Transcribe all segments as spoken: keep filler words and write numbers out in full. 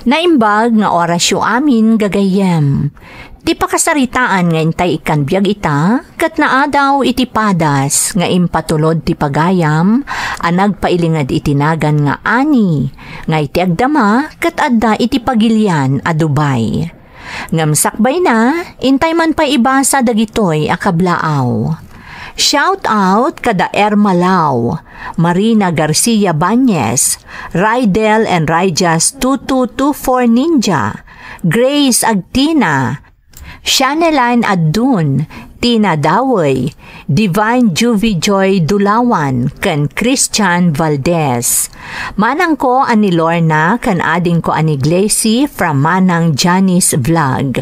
Naimbag nga orasyo amin, gagayyem. Ti pakasaritaan nga intay ikkan biag ita, ket naadaw iti padas nga impatulod ti pagayam a nagpailinged iti nagan nga Ani, nga iti agdama ket adda iti pagilian a Dubai. Ngem sakbayna, intay man pay ibasa dagitoy a kablaaw. Shout out kada Erma Lau, Marina Garcia Bañez, Rydell and Rijas two two two four Ninja, Grace Agtina, Shaneline Addun, Tina Dawey, Divine Juvie Joy Dulawan, ken Christian Valdez. Manangko a ni Lorna ken adingko a ni Glacy from Manang Janice Vlog.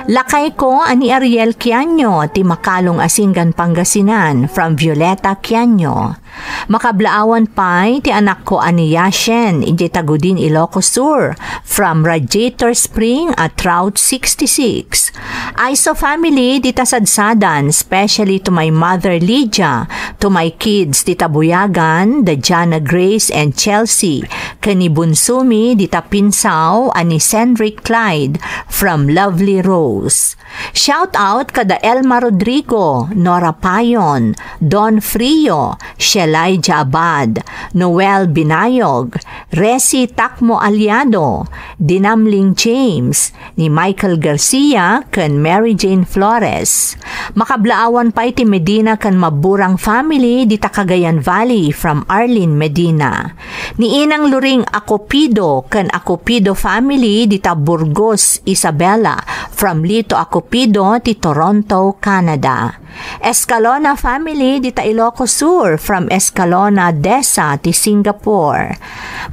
Lakayko a ni Ariel Kianyo ti makalong a Singgan Pangasinan from Violeta Kianyo. Makablaawan pay ti anakko a ni Yashen idiay Tagudin, Ilocos Sur, from Radiator Spring at Route sixty-six. Aiso family dita Sadsadan, especially to my mother Lydia, to my kids dita Buyagan, the Jana Grace and Chelsea, ken ni Bunsumi dita Pinsao a ni Senric Clyde from Lovely Rose. Shout out kada Elma Rodrigo, Nora Payon, Don Frio, Shelai Abad, Noel Binayog, Resi Takmo Aliado, Dinamling James, ni Michael Garcia ken Mary Jane Flores. Makablaawan pay ti Medina ken Maburang family dita Cagayan Valley from Arlene Medina. Ni Inang Luring Acopido ken Acopido family dita Burgos, Isabela, from Lito Acopido ti Toronto, Canada. Escalona family dita Ilocos Sur from Escalona, Desa ti Singapore.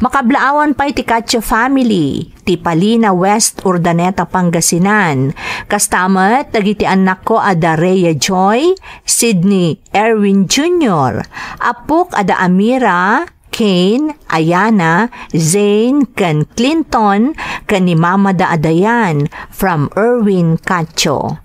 Makablaawan pay ti Cacho family ti Palina, West Urdaneta, Pangasinan. Kasta met dagiti annakko a da Rhea Joy, Sydney Erwin Junior, appok a da Amira, Kane, Ayana, Zane, ken Clinton, ken ni Mama da a Dayan from Erwin Cacho.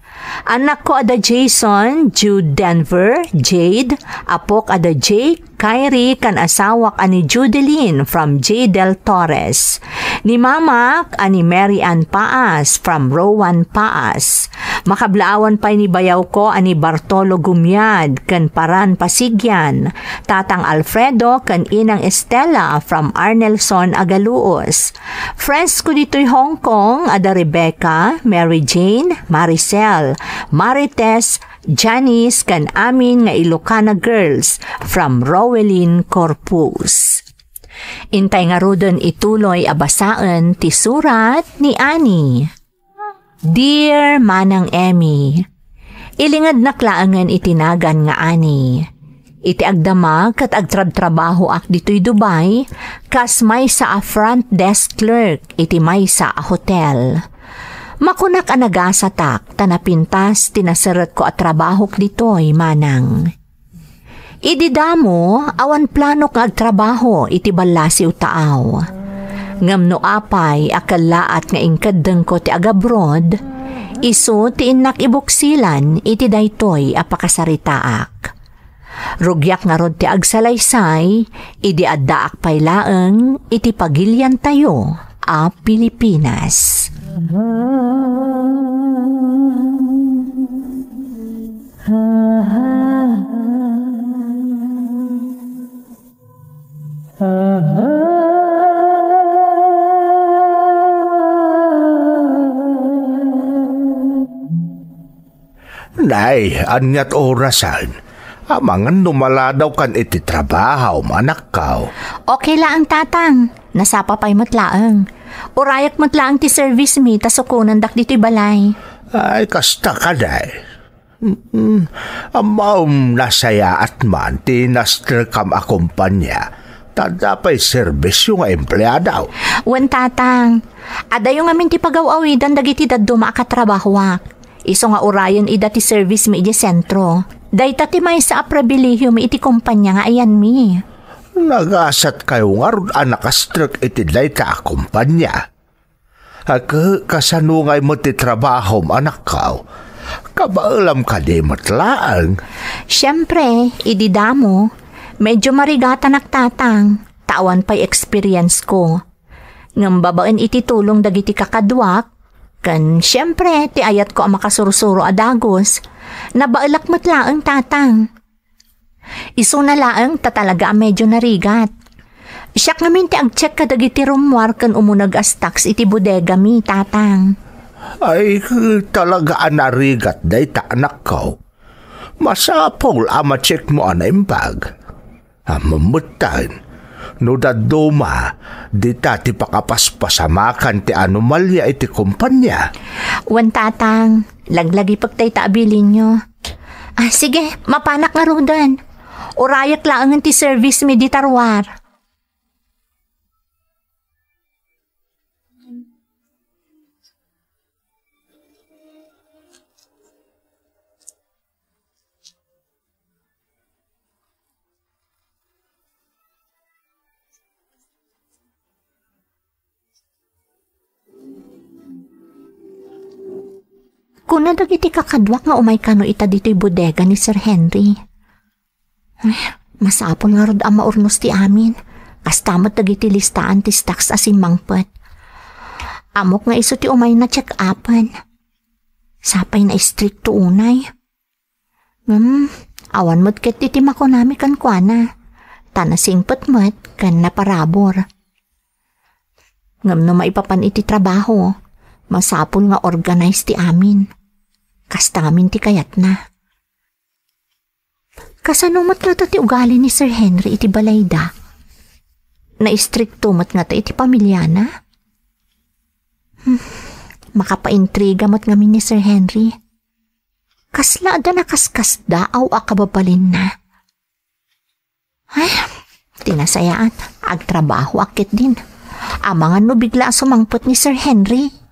Annakko a da Jason, Jude Denver, Jade, appok a da Jake, Kyrie, ken asawak a ni Judeline from Jay Del Torres. Ni Mamak a ni Mary Ann Paas from Rowan Paas. Makablaawan pay ni bayawko a ni Bartolo Gumiad ken Paran Pasigian, Tatang Alfredo ken Inang Estela from Arnelson, Agaluos. Friends ko ditoy Hong Kong, a da Rebecca, Mary Jane, Maricel, Marites, Janice, ken amin nga Ilocana girls from Rowelyn Corpus. Intay ngaruden ituloy a basaen ti surat ni Ani. Dear Manang Emmy, ilingednak laengen iti nagan nga Ani. Iti agdama ket agtrabtrabahoak ditoy Dubai, kas maysa a front desk clerk iti maysa a hotel. Makunak a nagasatak ta napintas ti naseretko a trabahok ditoy, Manang. Idi damo, awan planok nga agtrabaho iti ballasiw taaw. Ngem no apay a kellaat nga inkeddengko ti agabroad, isu ti innak ibuksilan iti daytoy a pakasaritaak. Rugiak ngarud ti agsalaysay idi addaak pay laeng iti pagiliantayo a Pilipinas. Nay, aniat orasen? Amangan no maladawkan iti trabahom, anakko. Okay laeng, Tatang. Nasapa pay met laeng. Urayak met laeng ti service mi ta sukonandak ditoy balay. Ay, kasta kadi. Mm, ammom, nasayaat man ti nasterkam a kompanya. Ta adda pay serbisyo nga empleado. Wen, Tatang. Adayo ngamin ti pagaw-awidan dagiti dadduma a katrabahoak. Isu nga urayen ida ti service mi idiay sentro. Dayta ti maysa a pribilehiyo mi iti kompanya nga ayanmi. Nagasatkayo ngarud a nakastrek iti dayta a kompanya. Ket kasano ngay met ti trabahom, anakko? Kabaelam kadi met laeng? Siempre, idi damo, medyo marigatanak, Tatang, ta awan pay experience ko. Ngem babaen iti tulong dagiti kakaduak, ken siempre, ti ayatko a makasursuro a dagus, nabaelak met laeng, Tatang. Isuna laeng ta talaga a medyo narigat. Siak ngamin ti agcheck kadagiti rummuar ken umuneg a stocks iti bodegami, Tatang. Ay, talaga a narigat dayta, anakko. Masapul a ma-check mo a naimbag. Ammom metten, no dadduma, dita ti pakapaspasamakan ti anomalia iti kompania. Wen, Tatang, laglagipek dayta a bilinyo. Ah, sige, mapanak ngaruden. Urayek laengen ti service mi dita ruar. Kuna dagiti kakaduak nga umay kano ita ditoy bodega ni Sir Henry. Ay, masapul ngarud a maurnos ti amin. Kasta met dagiti listaan ti stocks a simmangpet. Ammok nga isu ti umayna check-upen. Sapay na istrikto unay. Hmm, awan met ket iti makunami kenkuana. Ta nasingpet met ken naparabur. Ngem no maipapan iti trabaho, masapul nga organize ti amin. Kasta ngamin ti kayatna. Kasano met ngata ti ugali ni Sir Henry iti balayda? Naistrikto met ngata iti pamiliana? Hmm, makapaintriga met ngamin ni Sir Henry. Kasla adda nakaskasdaaw a kababalinna. Ay, ti nasayaat, agtrabahoak ketdin. Amangan no bigla a sumangpet ni Sir Henry.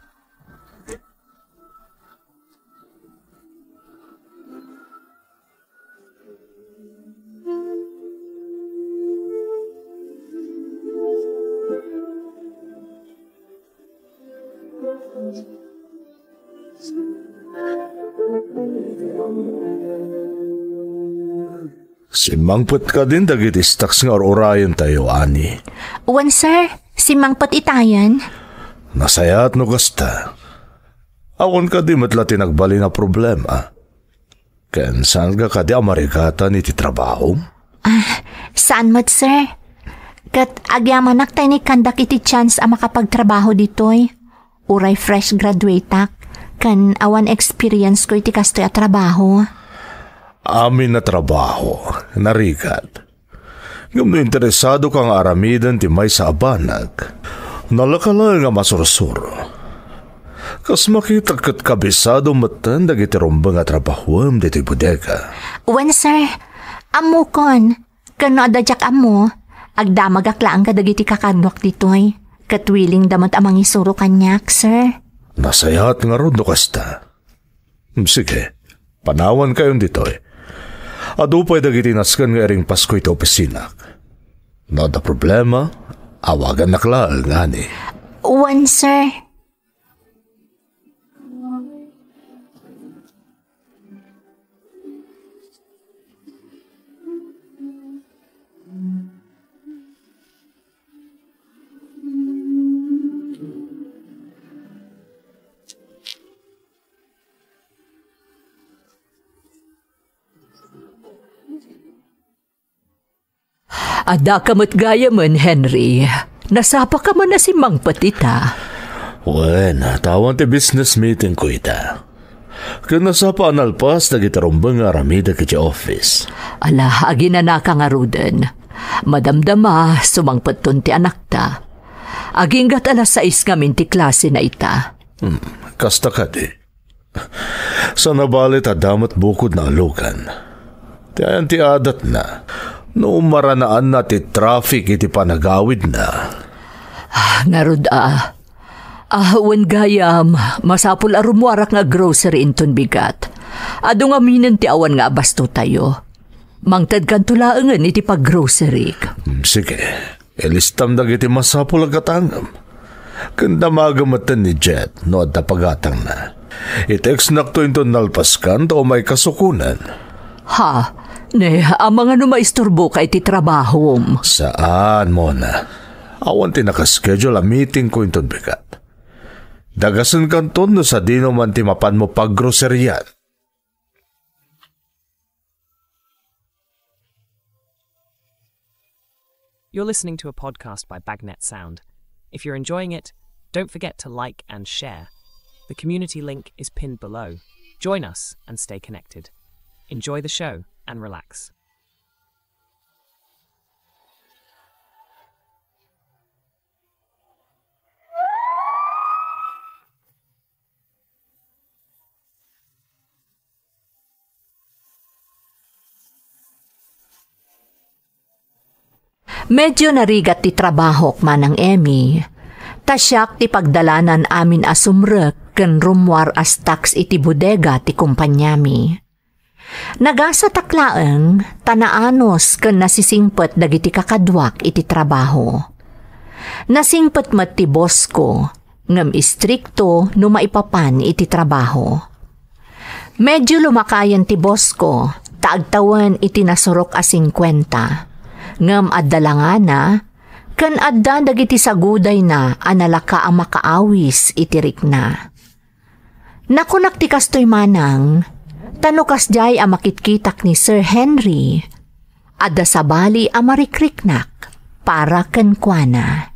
Simmangpet kadin dagiti stocks nga ur-urayentayo, Ani? Wen, sir. Simmangpet itayen. Nasayaat no kasta. Awan kadi met la ti nagbalin a problema? Ken saanka kadi a marigatan iti trabahom? Ah, saan met, sir. Ket agyamanak ta inikkandak iti chance a makapagtrabaho ditoy. Uray fresh graduate-ak, ken awan experience ko iti kastoy a trabaho. Amin a trabaho, narigat. Ngem no interesado ka nga aramiden ti maysa a banag, nalaka laeng a masursuro. Kas makitak ket kabisado metten dagiti rumbeng a trabahoem ditoy bodega. Wen, sir. Ammokon. Ken no adda diak ammo, agdamagak laeng kadagiti kakaduak ditoy, ket willing da met a mangisuro kaniak, sir. Nasayaat ngarud no kasta. Sige, panawankayon ditoy. Adu pay dagiti nasken nga iringpasko iti opisinako. No adda problema, awagannak laeng, Ani. Wen, sir. Addaka met gayamen, Henry. Nasapaka man a simmangpet ita? Wen, ta awan ti business meeting ko ita. Ken nasapa a nalpas dagiti rumbeng nga aramidek iti office. Ala, aginanaka ngaruden. Madamdama, sumangpetton ti anakta. Aginggat alas sais ngamin ti klasena ita. Hmm, kasta kadi. Sana bale ta adda met bukodna a lugan. Ti ayan ti adatna, no maranaanna ti traffic iti panagawidna. Ah, ngarud a. Ah, wen gayam, masapul a rummuarak nga grocery inton bigat. Adu ngaminen ti awan nga abastotayo. Mangtedkanto laengen iti paggrocery. Hmm, sige. Ilistam dagiti masapul a gatangem. Ken damagem metten ni Jet no adda pagatangna. I-textnakto inton nalpaskan ta umay kasukonen. Ha? Ne, amangan no maisturboka iti trabahom. Saan, Mona. Awan ti nakaschedule a meetingko inton bigat. Dagasenkanton no sadino man ti mapanmo paggroserian. You're listening to a podcast by Bagnet Sound. If you're enjoying it, don't forget to like and share. The community link is pinned below. Join us and stay connected. Enjoy the show and relax. Medyo narigat ti trabahok, Manang Emmy. Ta siak ti pagdalanan amin a sumrek ken rummuar a stocks iti bodega ti kompaniami. Nagasatak laeng ta naanus ken nasisingpet dagiti kakaduak iti trabaho. Nasingpet met ti bosko, ngem istrikto no maipapan iti trabaho. Medyo lumakayen ti bosko ta agtawen iti nasurok a singkuenta, ngem adda langana ken adda dagiti sagudayna a nalaka a makaawis iti rikna. Nakunak ti kastoy manang, ta no kasdiay a makitkitak ni Sir Henry, adda sabali a marikriknak para kenkuana.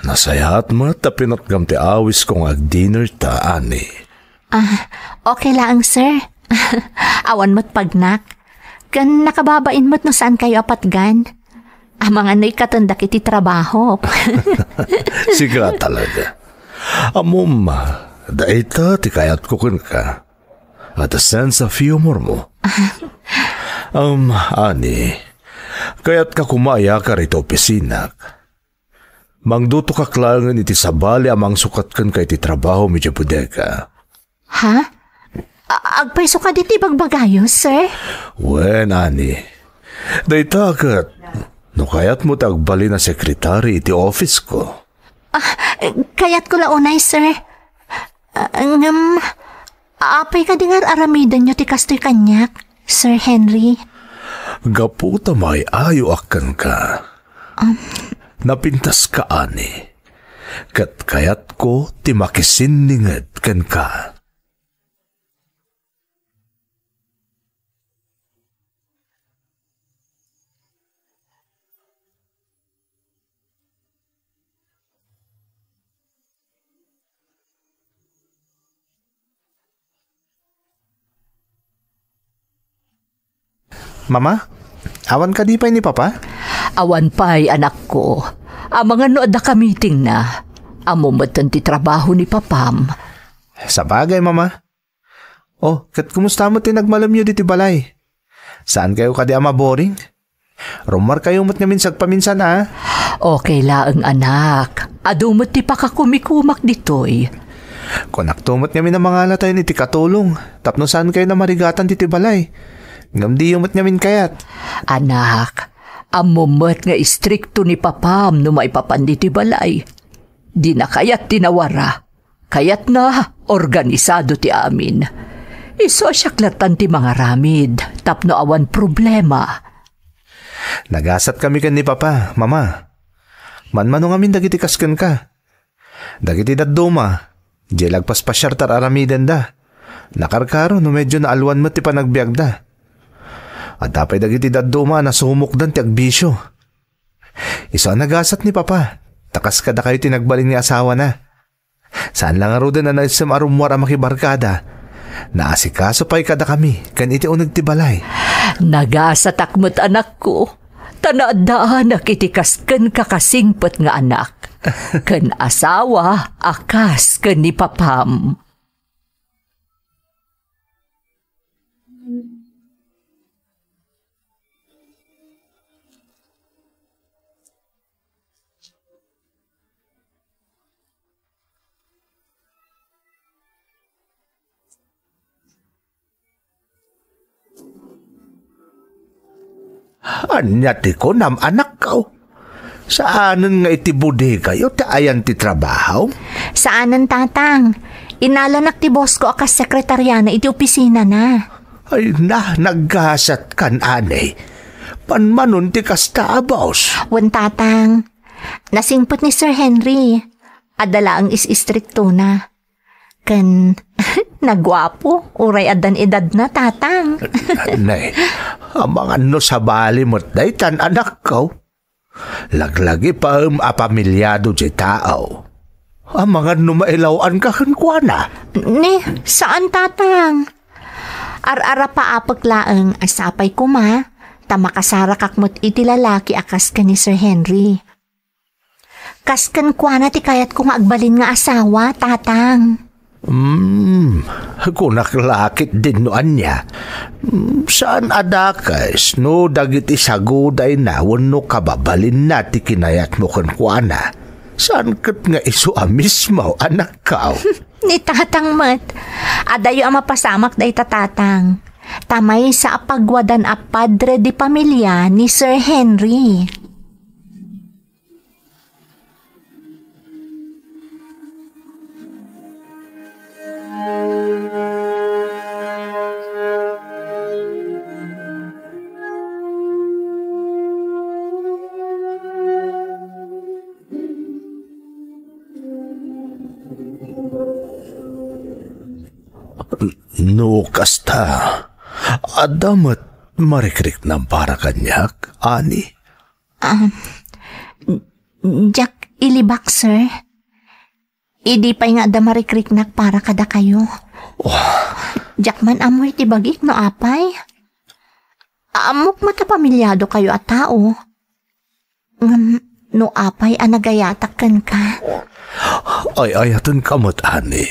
Nasayaat met ta pinatgam ti awisko nga agdinner ta, Annie. Ah, okay laeng, sir. Awan met pagnak. Ken nakababain met no saan kayo a patgan. Amangan no ikkatendak iti trabaho. Sika talaga. Ammom, dayta ti kayatko kenka. Adda sense of humor mo. Um, Annie, kayatka koma a iyakar iti opisinako. Mangdutokak laengen iti sabali a mangsukat kenka iti trabahom idiay bodega. Ha? A- agpayso kadi ti ibagbagayo, sir? Wen, Annie. Dayta ket, no kayatmo ti agbalin a sekretary iti office ko. Ah, kayatko la unay, sir. Ah, ngem, apay kadi nga ar-aramidenyo ti kastoy kaniak, Sir Henry? Gapu ta maay-ayoak kenka. Napintaska, Annie. Ket kayatko ti makisinninged kenka. Mama, awan kadi pay ni Papa? Awan pay, anakko. Amangan no adda ka meetingna. Ammom metten ti trabaho ni Papam. Sabagay, Mama. Oh, ket kumusta met ti nagmalemyo ditoy balay? Saankayo kadi a maboring? Rummuarkayo met ngamin sagpaminsan a? Okay laeng, anak. Adu met ti pakakumikumak ditoy. Kunakto met ngamin a mangalatayon iti katulong tapno saankayon a marigatan ditoy balay. Ngem diyo met ngamin kayat. Anak, ammom met nga istrikto ni Papam no maipapan ditoy balay. Dina kayat ti nawara. Kayatna, organisado ti amin. Isu a siak lattan ti mangaramid tapno awan problema. Nagasatkami ken ni Papa, Mama. Manmano ngamin dagiti kas kenka. Dagiti dadduma, diay la agpaspasiar ta ar-aramidenda. Nakarkaro no medyo naalwan met ti panagbiagda. Adda pay dagiti dadduma a nasumokdan ti agbisio. Isu a nagasat ni Papa, ta kas kadakayo ti nagbalin nga asawana. Saan la ngaruden a naessem a rummuar a makibarkada. Naasikaso pay kadakami ken iti uneg ti balay. Nagasatak met, anakko, ta naaddaanak iti kas kenka kasingpet nga anak, ken asawa a kas ken ni Papam. Ania ti kunam, anakko? Saanen nga iti bodegayo ti ayan ti trabaho? Saanen, Tatang. Inalanak ti bosko a kas sekretariana iti opisinana. Ay na, naggasat kan, ani. Panmanon ti kasta a boss. Wen, Tatang. Nasingpet ni Sir Henry. Adda laeng is-istriktona. Ken naguapo, uray addan edadna, Tatang. Nay, amangan no sabali met daytan, anakko. Laglagipaem a pamilyado diay tao. Amangan no mailaw-anka kenkuana. Ni, saan, Tatang. Ar-arapaapek laeng a sapay koma, ta makasarakak met iti lalaki a kas ken ni Sir Henry. Kas kenkuana ti kayatko nga agbalin nga asawa, Tatang. Hmm, kunak la ketdin no ania. Hmm, saan a dakes no dagiti sagudayna wenno kababalinna ti kinayatmo kenkuana. Saan ket nga isu a mismo, anakko? Ni Tatang met, adayo a mapasamak dayta, Tatang. Ta maysa a pagwadan a padre de pamilia ni Sir Henry. No kasta, adda met marikriknam para kaniak, ani? Um, diak ilibak, sir. Idi pay nga adda marikriknak para kadakayo. Oh. Diak man ammo iti bagik no apay. Ammok met a pamilyado kayo a tao. Ngem no apay a nagayatak kenka? Ay-ayatenka met, ani.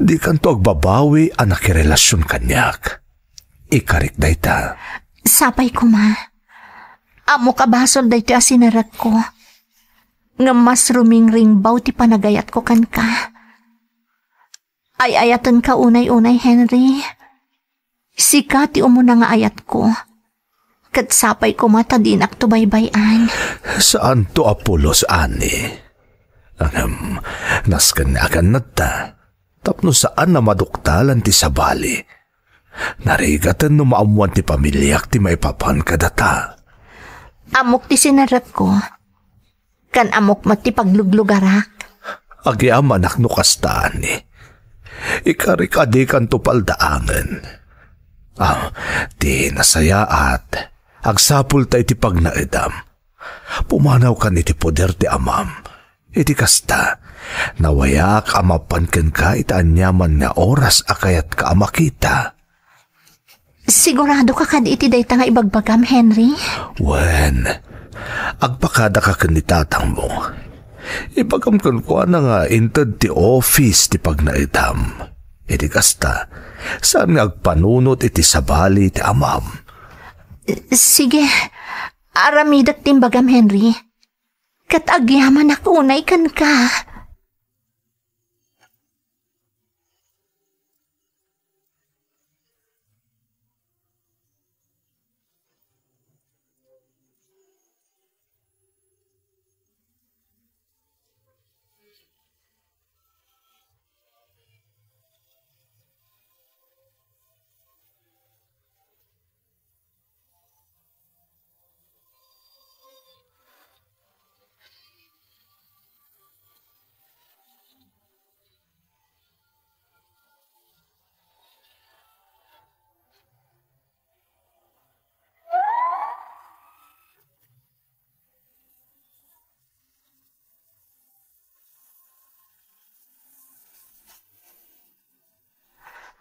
Dikanto agbabawi a nakirelasion kaniak. Ikarik dayta. Sapay koma. Ammok a basol daytoy a sinarekko. Ngem mas rumingringbaw ti panagayatko kenka. Ay-ayatenka unay-unay, Henry. Sika ti umuna nga ayatko. Ket sapay koma ta dinakto baybay-an. Saanto a pulos, ani. Ngem, nasken nga agannadta. Tapno saan a maduktalan ti sabali. Narigaten no maammoan ti pamiliak ti maipapan kadata. Ammok ti sinarekko. Ken ammok met ti pagluglugarak. Agyamanak no kasta, ani. Ikarik a dikanto paldaangen. Ah, ti nasayaat, agsapulta iti pagnaedam. Pumanawkan iti poder ti Amam. Iti kasta, nawayaak a mapan kenka iti aniaman nga oras a kayatka a makita. Siguradoka kadi iti dayta nga ibagbagam, Henry? Wen, agpakadaka ken ni tatangmo. Ibagam kenkuana nga inted ti office ti pagnaedam. Iti kasta, saan nga agpanunot iti sabali ti amam. Sige, aramidek ti imbagam, Henry. Ket agyamanak unay kenka.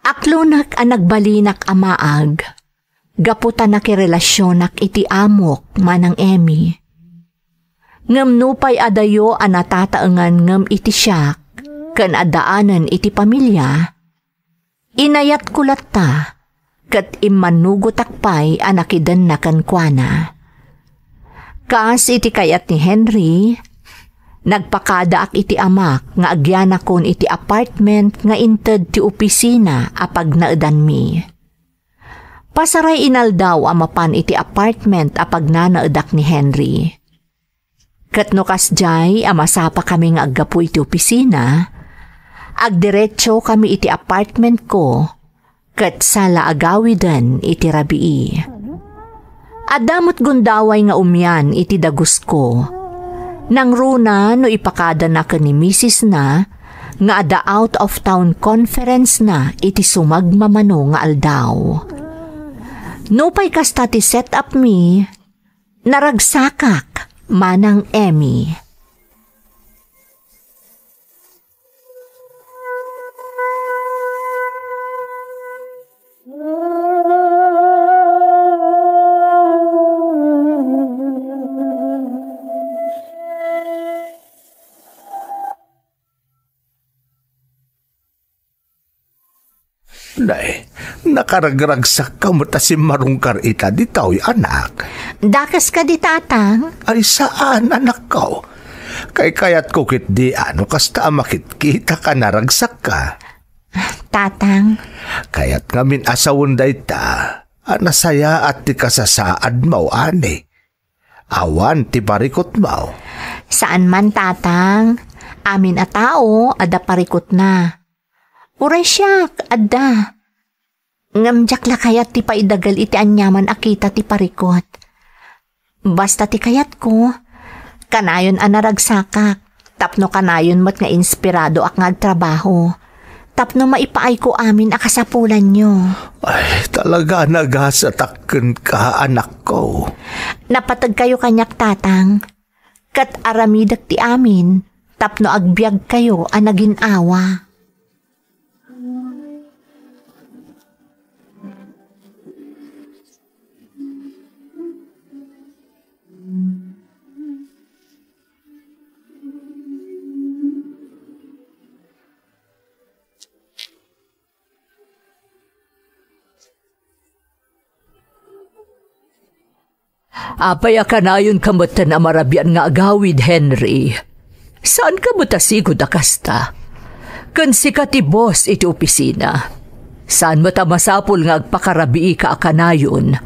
Aklonek a nagbalinak a maag gapu ta nakirelasionak iti amok, Manang Emmy. Ngem nupay adayo a natataengan ngem iti siak ken addaanen iti pamilia, inayatko latta ket immannugotak pay a nakidenna kenkuana. Kas iti kayat ni Henry, nagpakadaak iti amak nga agyanakon iti apartment nga inted ti opisina a pagnaedanmi. Pasaray inaldaw a mapan iti apartment a pagnanaedak ni Henry. Ket no kasdiay a masapakami nga aggapu iti opisina, agdiretsokami iti apartmentko ket sala agawiden iti rabii. Adda met gundaway nga umian iti dagusko. Nangruna no ipakadana ken ni misisna nga adda out of town conference na iti sumagmamano nga aldaw. Nupay kasta ti set up mi, naragsakak manang Emmy. Nay, nakaragragsakka met a simmarungkar ita ditoy, anak. Dakes kadi, Tatang? Ay, saan, anakko. Kaykayatko ketdi a no kasta a makitkita ka, naragsakka. Tatang. Kayat ngamin a sawen dayta a nasayaat ti kasasaadmo, ani. Awan ti parikutmo. Saan man, Tatang. Amin a tao, adda parikutna. Uray siak, adda. Ngem diak la kayat ti paidagel iti aniaman a kita ti parikut. Basta ti kayatko, kanayon a naragsakak, tapno kanayon met nga inspiradoak nga agtrabaho, tapno maipaayko amin a kasapulanyo. Ay, talaga a nagasatak kenka, anakko. Napategkayo kaniak, Tatang, ket aramidek ti amin tapno agbiagkayo a nagin-awa. Apay a kanayonka metten a marabian nga agawid, Henry? Saanka met a sigud a kasta? Ken sika ti boss iti opisina. Saan met a masapul nga agpakarabiika a kanayon.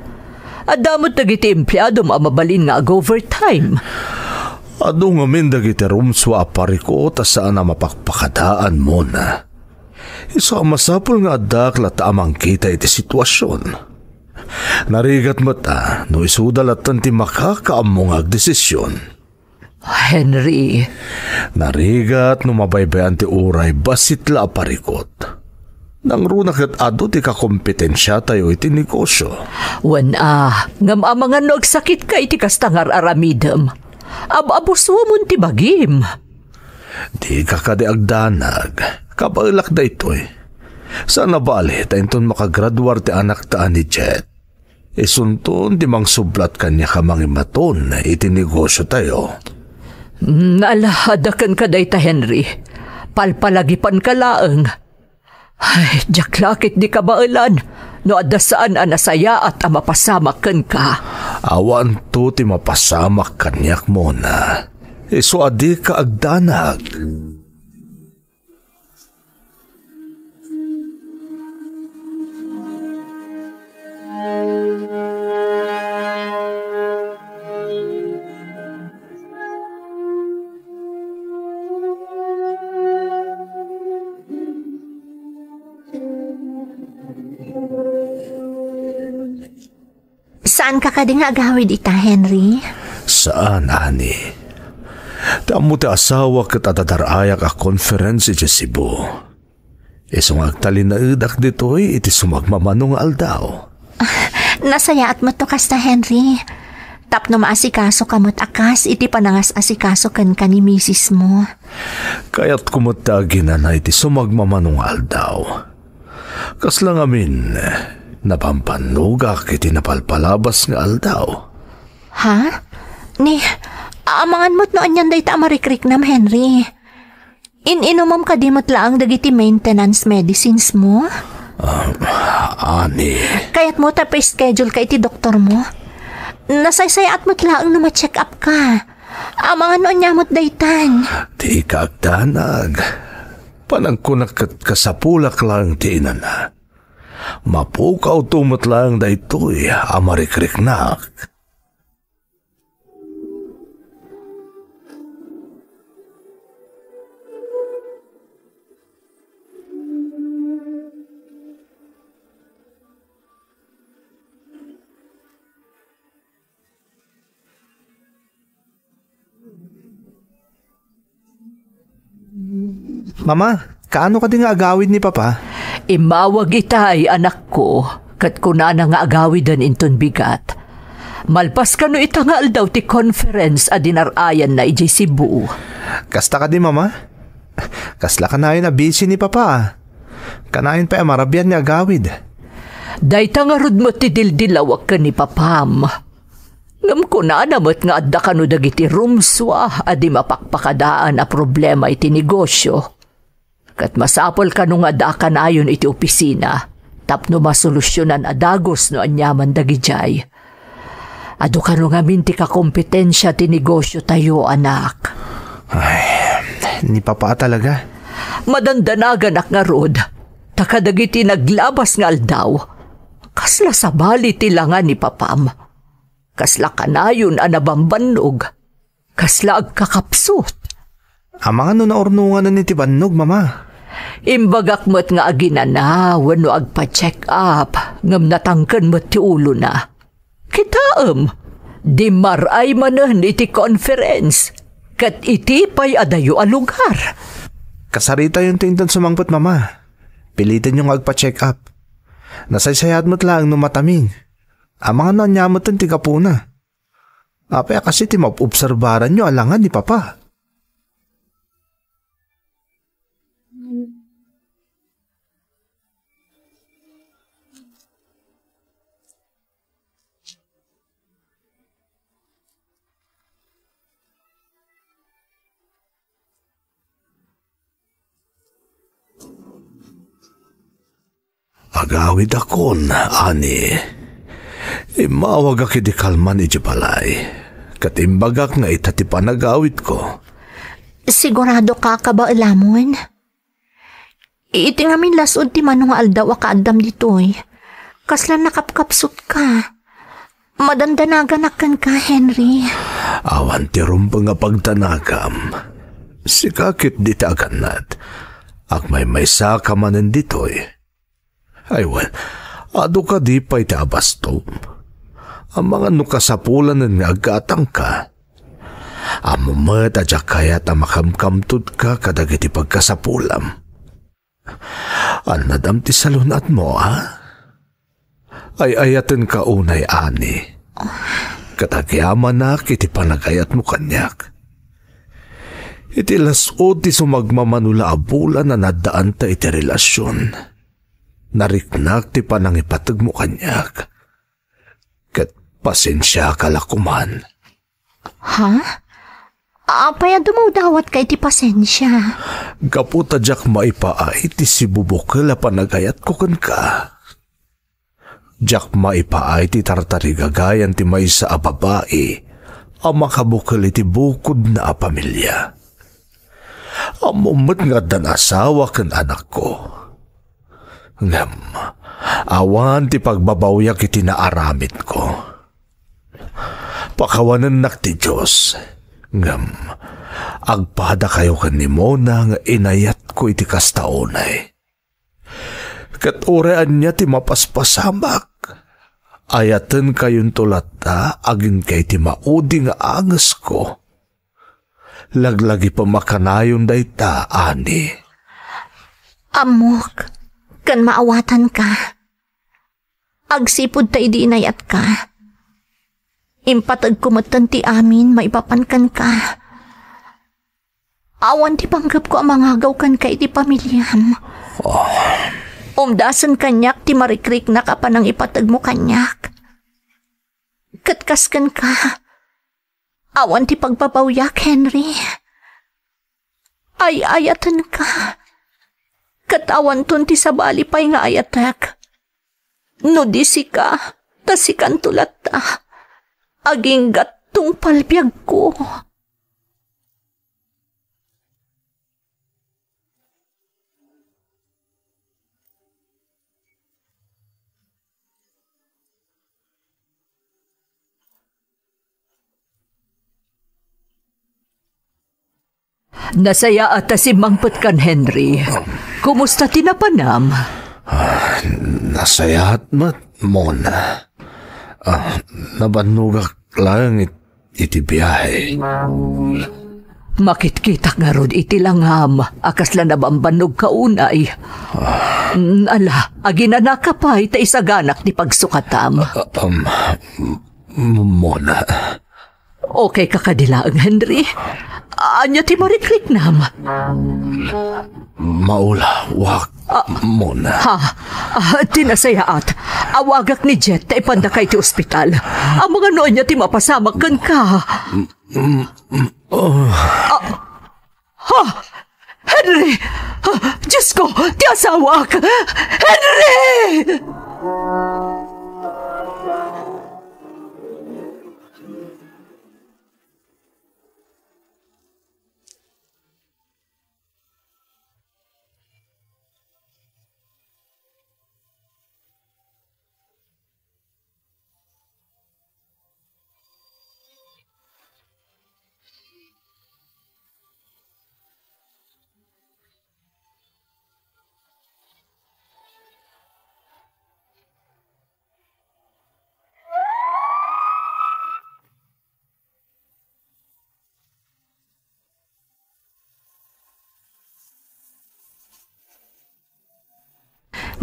Adda met dagiti empleadom a mabalin nga ag-overtime. Adu ngamin dagiti rumsua a parikut a saan a mapakpakadaan, Mona. Isu a masapul nga addak latta a mangkita iti situasion. Narigat met a no isuda latta ti makakaammo nga agdesision. Henry. Narigat no mabaybay-an ti uray bassit la a parikut. Nangruna ket adu ti kakompetensiatayo iti negosio. Wen a, ngem amangan no agsakitka iti kasta nga ar-aramidem. Ab-abusomon ti bagim. Dika kadi agdanag. Kabaelak daytoy. Saan a bali ta inton makagraduar ti anakta a ni Jet, isunton ti mangsublat kaniak a mangimaton iti negosiotayo. Mm, ala, adda kenka dayta, Henry. Palpalagipanka laeng. Ay, diak la ketdi kabaelan no adda saan a nasayaat a mapasamak kenka. Awanto ti mapasamak kaniak, Mona. Isu a dika agdanag. Saanka kadi nga agawid ita, Henry? Saan, Ani. Ti ammo ti asawa ket adda dar-ayak a conference idiay Cebu. Isu nga agtalinaedak ditoy iti sumagmamano nga aldaw. Nasayaat met no kasta, Henry. Tapno maasikasoka met a kas iti panangas-asikaso kenka ni misismo. Kayatko met ti aginana iti sumagmamano nga aldaw. Kasla ngamin, napampanugak iti napalpalabas nga aldaw. Ha? Ni, amangan met no anian dayta a marikriknam, Henry. In-inumem kadi met laeng dagiti maintenance medicines mo? Ah, Ani. Kayatmo ta pa-schedule ka iti doktor mo? Nasaysayaat met laeng no ma-check up ka. Amangan no ania met daytan. Dika agdanag. Panagkunak ket kasapulak laeng ti inana. Mapukawto met laeng daytoy a marikriknak. Mama, kaano kadi nga agawid ni Papa? Immawag itay, anakko, ket kunana nga agawiden inton bigat. Malpas kano ita nga aldaw ti conference a dinar-ayanna idiay Cebu. Kasta kadi, Mama? Kasla kanayon a busy ni Papa. Kanayon pay a marabian nga agawid. Dayta ngarud met ti dildilawak ken ni Papam. Ngem kunana met nga adda kano dagiti rumsua a di mapakpakadaan a problema iti negosio. Ket masapul kano nga adda kanayon iti opisina tapno masolusionan a dagus no aniaman dagidiay. Adu kano ngamin ti kakompetensia ti negosiotayo, anak. Ay, ni Papa talaga. Madandanaganak ngarud, ta kadagiti naglabas nga aldaw, kasla sabali ti langa ni Papam. Kasla kanayon a nabambannog. Kasla agkakapsut. Amangan no naurnonganen iti bannog, Mama? Imbagak met nga aginana wenno agpa-check up, ngem natangken met ti ulona. Kitaem, dimmar-ay manen iti conference, ket iti pay adayo a lugar. Kasaritayon ti inton sumangpet, Mama. Pilitenyo nga agpa-check up. Nasaysayaat met laeng no mataming. Amangan no ania meten ti gapuna. Apay a kas iti maobserbaranyo a langa ni Papa? Agawidakon, Ani. Immawagak idi kalman iti balay, ket imbagak nga ita ti panagawidko. Sigurado ka, Kabaelamon? Iti ngamin las-ud ti mano nga aldaw a kaaddam ditoy, kasla nakapkapsut ka. Madandanaganak kenka, Henry. Awan ti rumbeng a pagdanagam. Sika ketdi ti agannad. Agmaymaysa ka manen ditoy. Ay wen, adu kadi pay ti abastom? Amangan no kasapulanen nga aggatangka. Ammom met a diak kayat a makamkamtodka kadagiti pagkasapulam. Annadam ti salun-atmo, a? Ay-ayatenka unay, Ani. Ket agyamanak iti panagayatmo kaniak. Iti las-ud ti sumagmamano la a bulan a naddaanta iti relasion, nariknak ti panangipategmo kaniak. Ket pasensiaka la koman. Ha? Apay a dumawdawatka iti pasensia? Gapu ta diak maipaay ti sibubukel a panagayatko kenka. Diak maipaay ti tartarigagayan ti maysa a babai a makabukel iti bukodna a pamilia. Ammom met nga addan asawa ken anakko. Ngem awan ti pagbabawiak iti naaramidko. Pakawanennak ti Dios, ngem agpadakayo ken ni Mona nga inayatko iti kasta unay. Ket uray ania ti mapaspasamak, ayatenkayonto latta agingga iti maudi nga angesko. Laglagipem a kanayon dayta, Ani. Ammok, ken maawatanka. Agsipud ta idi inayatka, impategko metten ti amin maipapan kenka. Awan ti panggepko a mangagaw kenka iti pamiliam. Oh. Umdasen kaniak ti marikriknak a panangipategmo kaniak. Ket kas kenka, awan ti pagbabawiak, Henry. Ay-ayatenka. Ket awanton ti sabali pay nga ayatek. No di sika, ta sikanto latta. Agingga't tungpal biagko. Nasayaat a simmangpetkan, Henry. Kumusta ti napanam? Ah, nasayaat met, Mona. Ah, nabannogak laeng it-, iti biahe. Makitkitak ngarud iti langam a kasla nabambannogka unay. Mm, ala, aginanaka pay ta isaganak ti pagsukatam. Ah, um, M-, Mona. Okay ka kadi laeng, Henry? Ania ti marikriknam? Maulawak, Ah. Mona. Ha? Ah, ti nasayaat. Awagak ni Jet ta ipandaka iti ospital. Amangan no ania ti mapasamak kenka. Mm, mm, oh. Ah. Ha? Henry! Ha? Diyos ko! Ti asawak! Henry!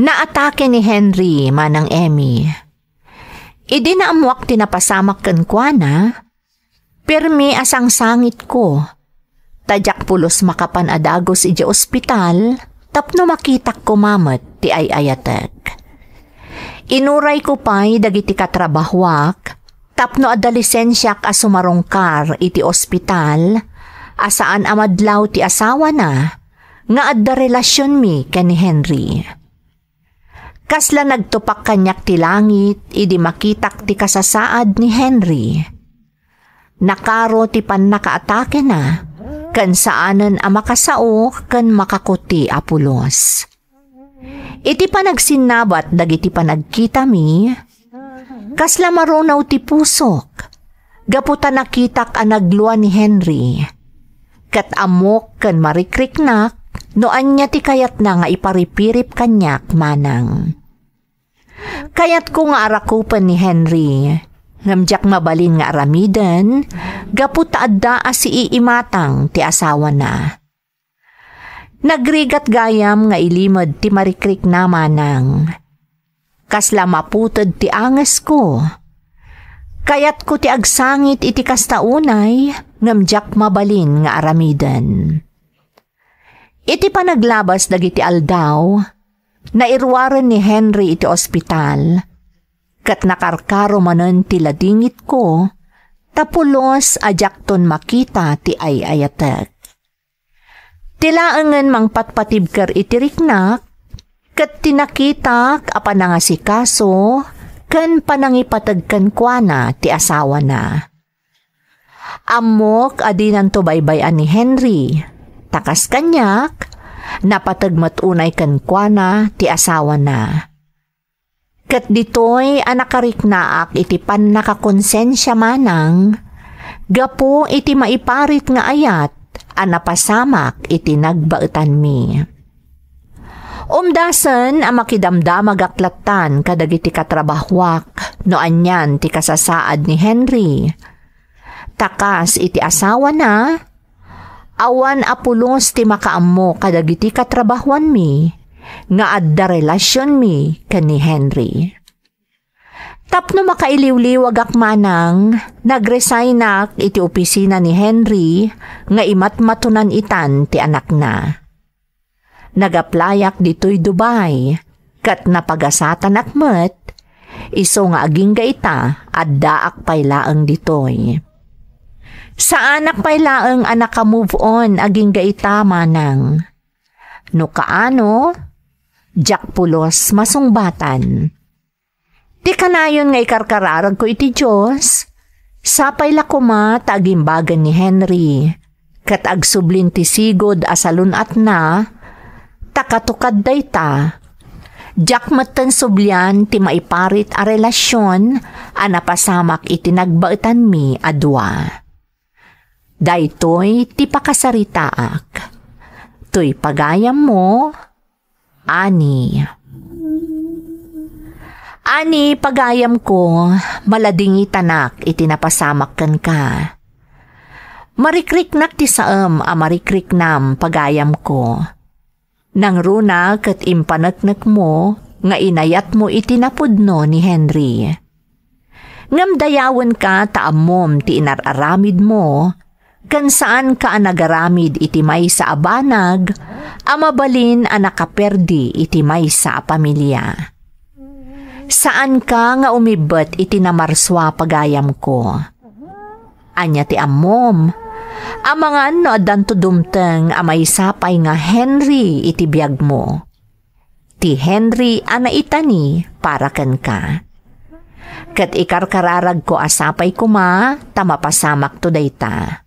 Naatake ni Henry, Manang Emmy. Idi naammuak ti napasamak kenkuana, permi a sangsangitko. Ta diak pulos makapan a dagus idiay ospital tapno makitak koma met ti ay-ayatek. Inurayko pay dagiti katrabahoak tapno adda lisensiak a sumarungkar iti ospital a saan a madlaw ti asawana nga adda relasionmi ken ni Henry. Kasla nagtupak kaniak ti langit idi makitak ti kasasaad ni Henry. Nakaro ti pannakaatakena, ken saanen a makasao ken makakuti a pulos. Iti panagsinnabat dagiti panagkitami, kasla marunaw ti pusok, gapu ta nakitak a naglua ni Henry. Ket ammok ken marikriknak no ania ti kayatna nga iparipirip kaniak manang. Kayatko nga arakupen ni Henry, ngem diak mabalin nga aramiden gapu ta adda a siiimatang ti asawana. Nagrigat gayam nga ilimed ti marikrikna manang. Kasla maputed ti angesko. Kayatko ti agsangit iti kasta unay, ngem diak mabalin nga aramiden. Iti panaglabas dagiti aldaw, nairuaren ni Henry iti ospital, ket nakarkaro manen ti ladingitko, ta pulos a diakton makita ti ay-ayatek. Ti laengen mangpatpatibker iti riknak, ket ti nakitak a panangasikaso ken panangipateg kenkuana ti asawana. Ammok a dinanto baybay-an ni Henry, ta kas kaniak, napateg met unay kenkuana ti asawana. Ket ditoy a nakariknaak iti pannakakonsensia manang, gapu iti maiparit nga ayat a napasamak iti nagbaetanmi. Umdasen a makidamdamagak lattan kadagiti katrabahoak no anian ti kasasaad ni Henry. Ta kas iti asawana, awan a pulos ti makaammo kadagiti katrabahoanmi nga adda relasionmi ken ni Henry. Tapno makailiwliwagak manang, nagresignak iti opisina ni Henry nga imatmatonan itan ti anakna. Nagaplayak ditoy Dubai, ket napagasatanak met, isu nga agingga ita, addaak pay laeng ditoy. Saanak pay laeng a naka-move on agingga ita manang. No kaano, diak pulos masungbatan. Ti kanayon nga ikarkararagko iti Dios, sapay la koma ta agimbagen ni Henry, ket agsublin ti sigud a salun-atna, ta katukad dayta, diak metten sublian ti maiparit a relasion a napasamak iti nagbaetanmi a dua. Daytoy ti pakasaritaak. Toy pagayammo, Ani. Ani, pagayamko, maladingitanak iti napasamak kenka. Marikriknak ti saem a marikriknam, pagayamko. Nangruna ket impaneknekmo nga inayatmo iti napudno ni Henry. Ngem dayawenka ta ammom ti inar-aramidmo, ken saanka a nagaramid iti maysa a banag a mabalin a nakaperdi iti maysa a pamilia. Saanka nga umibbet iti namarsua, pagayamko. Ania ti ammom? Amangan no addanto dumteng a maysa pay nga Henry iti biagmo. Ti Henry a naitani para kenka. Ket ikarkararagko a sapay koma ta mapasamakto dayta.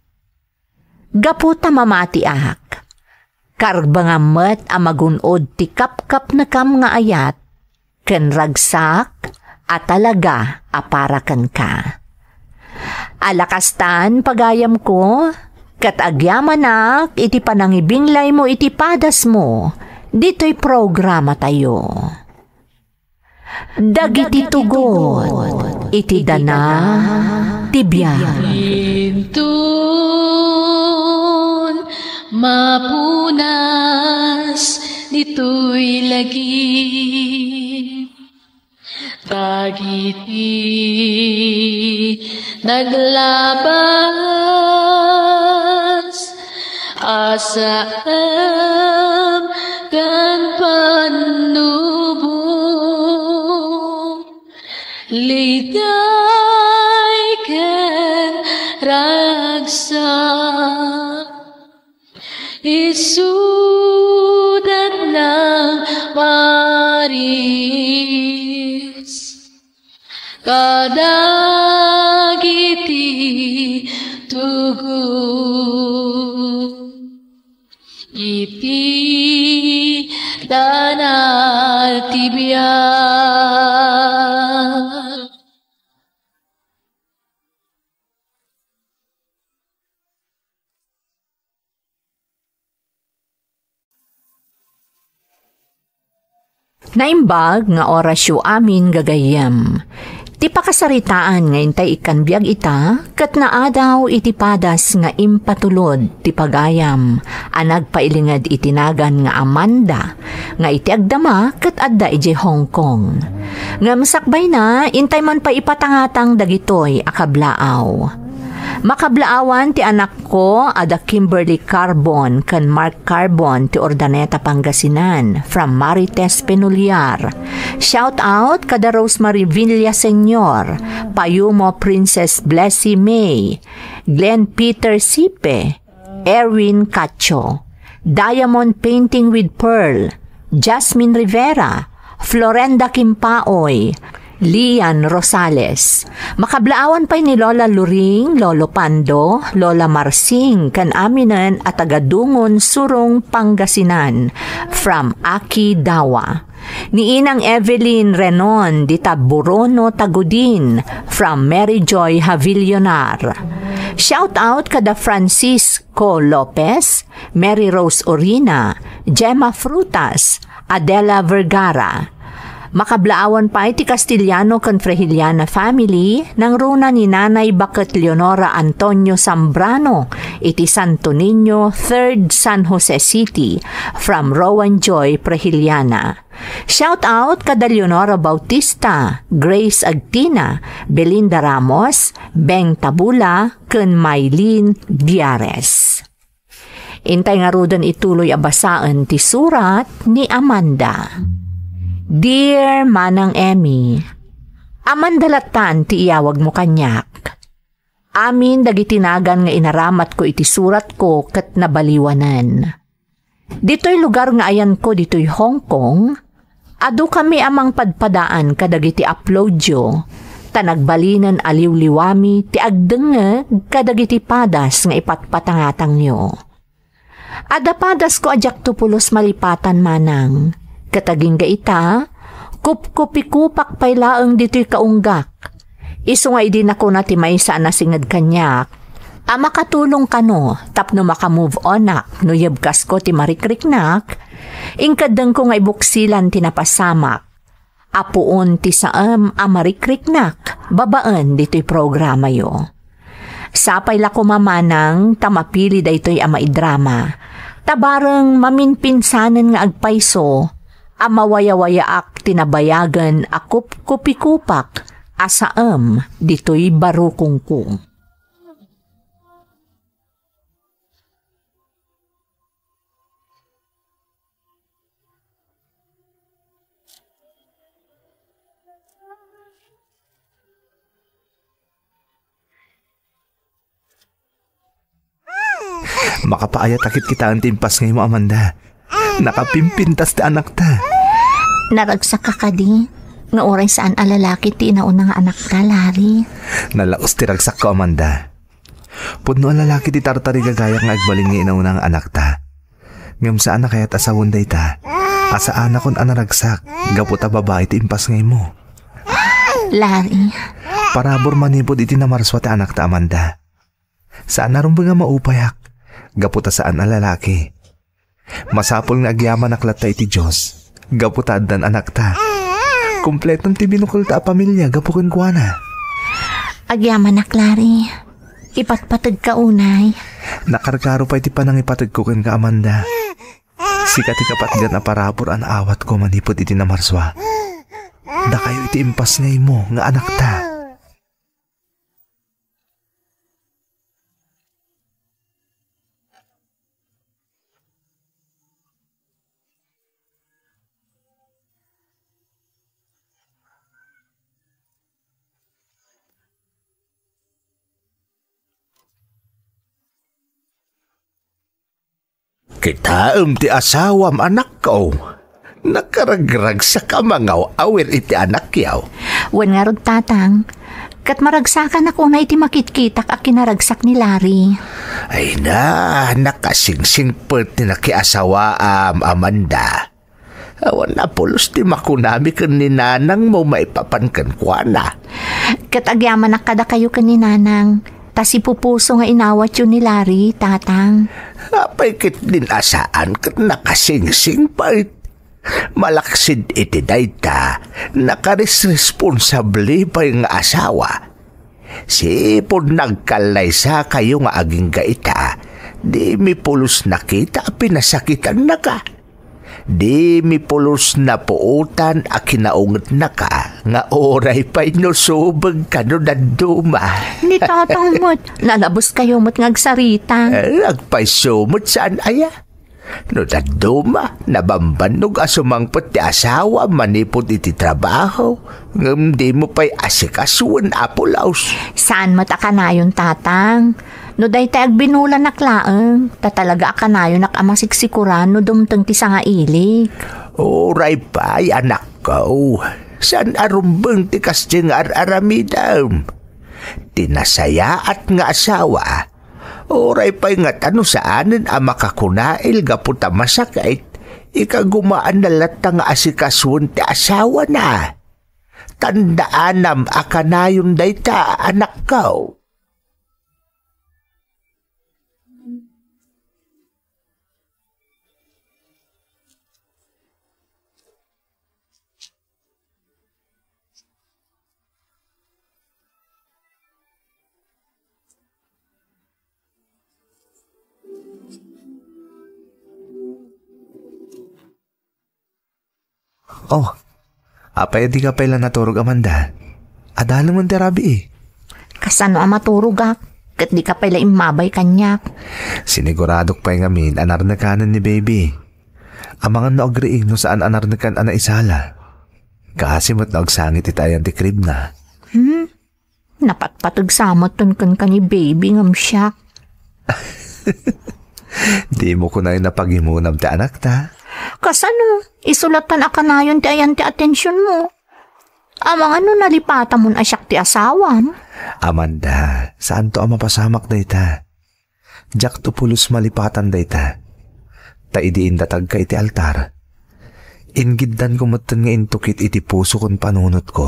Gapu ta mamatiak, karbengam met a magun-od ti kapkapnekam nga ayat ken ragsak a talaga a para kenka. Ala kastan, pagayamko, ket agyamanak iti panangibinglaymo iti padasmo ditoy programatayo. Dagiti tugot iti dana ti biag. Inton mapunas ditoy lagi. Dagiti naglabas a saem ken pannubo, liday ken ragsak. Isudat nang maris kadagiti tugot iti dana ti biag. Naimbag nga orasyo amin, gagayyem. Ti pakasaritaan nga intay ikkan biag ita, ket naadaw iti padas nga impatulod ti pagayam a nagpailinged iti nagan nga Amanda, nga iti agdama ket adda idiay Hong Kong. Ngem sakbayna, intay man pay ipatangatang dagitoy a kablaaw. Makablaawan ti anakko a da Kimberly Carbon ken Mark Carbon ti Urdaneta, Pangasinan, from Marites Penullar. Shout out kada Rosemary Villa Senior, Payumo Princess Blessy May, Glenn Peter Sipe, Erwin Cacho, Diamond Painting with Pearl, Jasmine Rivera, Florenda Kimpaoy, Lian Rosales. Makablaawan pay ni Lola Luring, Lolo Pando, Lola Marsing, ken aminen a taga Dungon, Surong, Pangasinan, from Aki Dawa. Ni Inang Evelyn Renon, dita Burono, Tagudin, from Mary Joy Havillonar. Shout out kada Francisco Lopez, Mary Rose Orina, Gemma Frutas, Adela Vergara. Makablaawan pay ti Castellano ken Frehiliana family, nangruna ni Nanay Baket Leonora Antonio Zambrano, iti Santo Niño, Third San Jose City, from Rowan Joy Frehiliana. Shout out kada Leonora Bautista, Grace Agtina, Belinda Ramos, Beng Tabula, ken Mylene Diares. Intay ngaruden ituloy a basaen ti surat ni Amanda. Dear Manang Emmy, Amanda lattan ti iyawagmo kaniak. Amin dagiti nagan nga inaramatko iti suratko ket nabaliwanen. Ditoy lugar nga ayanko ditoy Hong Kong, adu kami a mangpadpadaan kadagiti aplodyo, ta nagbalinen a liwliwami ti agdengngeg kadagiti padas nga ipatpatangatangyo. Adda padasko a diakto pulos malipatan, manang, ket agingga ita, kupkupikupak pay laeng ditoy kaunggak. Isu nga idi nakuna ti maysa a nasinged kaniak, a makatulong kano tapno maka-move onak no yebkasko ti marikriknak, inkeddengko nga ibuksilan ti napasamak a puon ti saem a marikriknak babaen ditoy programayo. Sapay la koma manang ta mapili daytoy a maidrama, ta bareng maminpinsanen nga agpayso a mawayawayaak ti nabayagen a kupkupikupak a saem ditoy barukongko. Makapaayat a kitkitaen ti impasngaymo, Amanda. Nakapimpintas ti anakta. Naragsakka kadi nga uray saan a lalaki ti inauna nga anakta, Larry? Nalaus ti ragsakko, Amanda. Pudno a lalaki ti tartarigagayak nga agbalin nga inauna nga anakta. Ngem saan a kayat a sawen dayta a saanakon a naragsak gapu ta babai ti impasngaymo. Larry. Parabur manipud iti namarsua ti anakta, Amanda. Saan a rumbeng a maupayak gapu ta saan a lalaki. Masapul nga agyamanak latta iti Dios gapu ta addan anakta. Kompleton ti binukelta a pamilia gapu kenkuana. Agyamanak, Larry. Ipatpategka unay. Nakarkaro pay ti panangipategko kenka, Amanda. Sika ti kapatgan a parabur a naawatko manipud iti namarsua. Dakayo iti impasngaymo nga anakta. Kitaem ti asawam, anakko. Nakaragragsak a mangaw-awir iti anakyo. Wen ngarud, Tatang, ket maragsakanak unay iti makitkitak a kinaragsak ni Larry. Ay na, nakasingsingpet ti nakiasawaam, Amanda. Awan a pulos ti makunami ken ni nanangmo maipapan kenkuana. Ket agyamanak kadakayo ken ni nanang, ta sipupuso nga inawatyo ni Larry, Tatang. Apay ketdin a saan ket nakasingsingpet? Malaksid iti dayta, nakaresresponsable pay nga asawa. Sipud nagkallaysakayo nga agingga ita, dimi pulos nakita a pinasakitannaka. Dimi pulos napuotan a kinaungetnaka nga uray pay no subeng kano dadduma. Ni Tatang met, nalabuskayo met nga agsarita. Eh, agpayso met saan aya? No dadduma, nabambannog a sumangpet ti asawa manipud iti trabaho, ngem dimo pay asikasuen a pulos. Saan met a kanayon, Tatang? No dayta agbinulanak laeng, ta talaga a kanayonak a masiksikuran no dumteng ti sangailik. Uray pay, anakko, saan a rumbeng ti kasdiay nga ar-aramidem. Ti nasayaat nga asawa, uray pay ngata no saanen a makakunail gapu ta masakit, ikagumaanna latta nga asikasuen ti asawana. Tandaanam a kanayon dayta, anakko. Oh, apay a dika pay la naturog, Amanda? Adalem ti rabii. Kasano a maturogak? Ket dika pay la immabay kaniak. Siniguradok pay ngamin a narnekanen ni baby. Amangan no agriing no saan a narnekan a naisala. Kaasi met no agsangit iti ayan ti crib na. Hmm? Napatpateg sa met kenka ni baby ngem siak. Dimo kunayon a pagimunam ti anakta? Kasano? Isu latta a kanayon ti ayan ti atensionmo. Amangan no nalipatamon a siak ti asawam? Amanda, saanto a mapasamak dayta. Diakto pulos malipatan dayta. Ta idi indatagka iti altar, inggiddanko metten nga intukit iti puso ken panunotko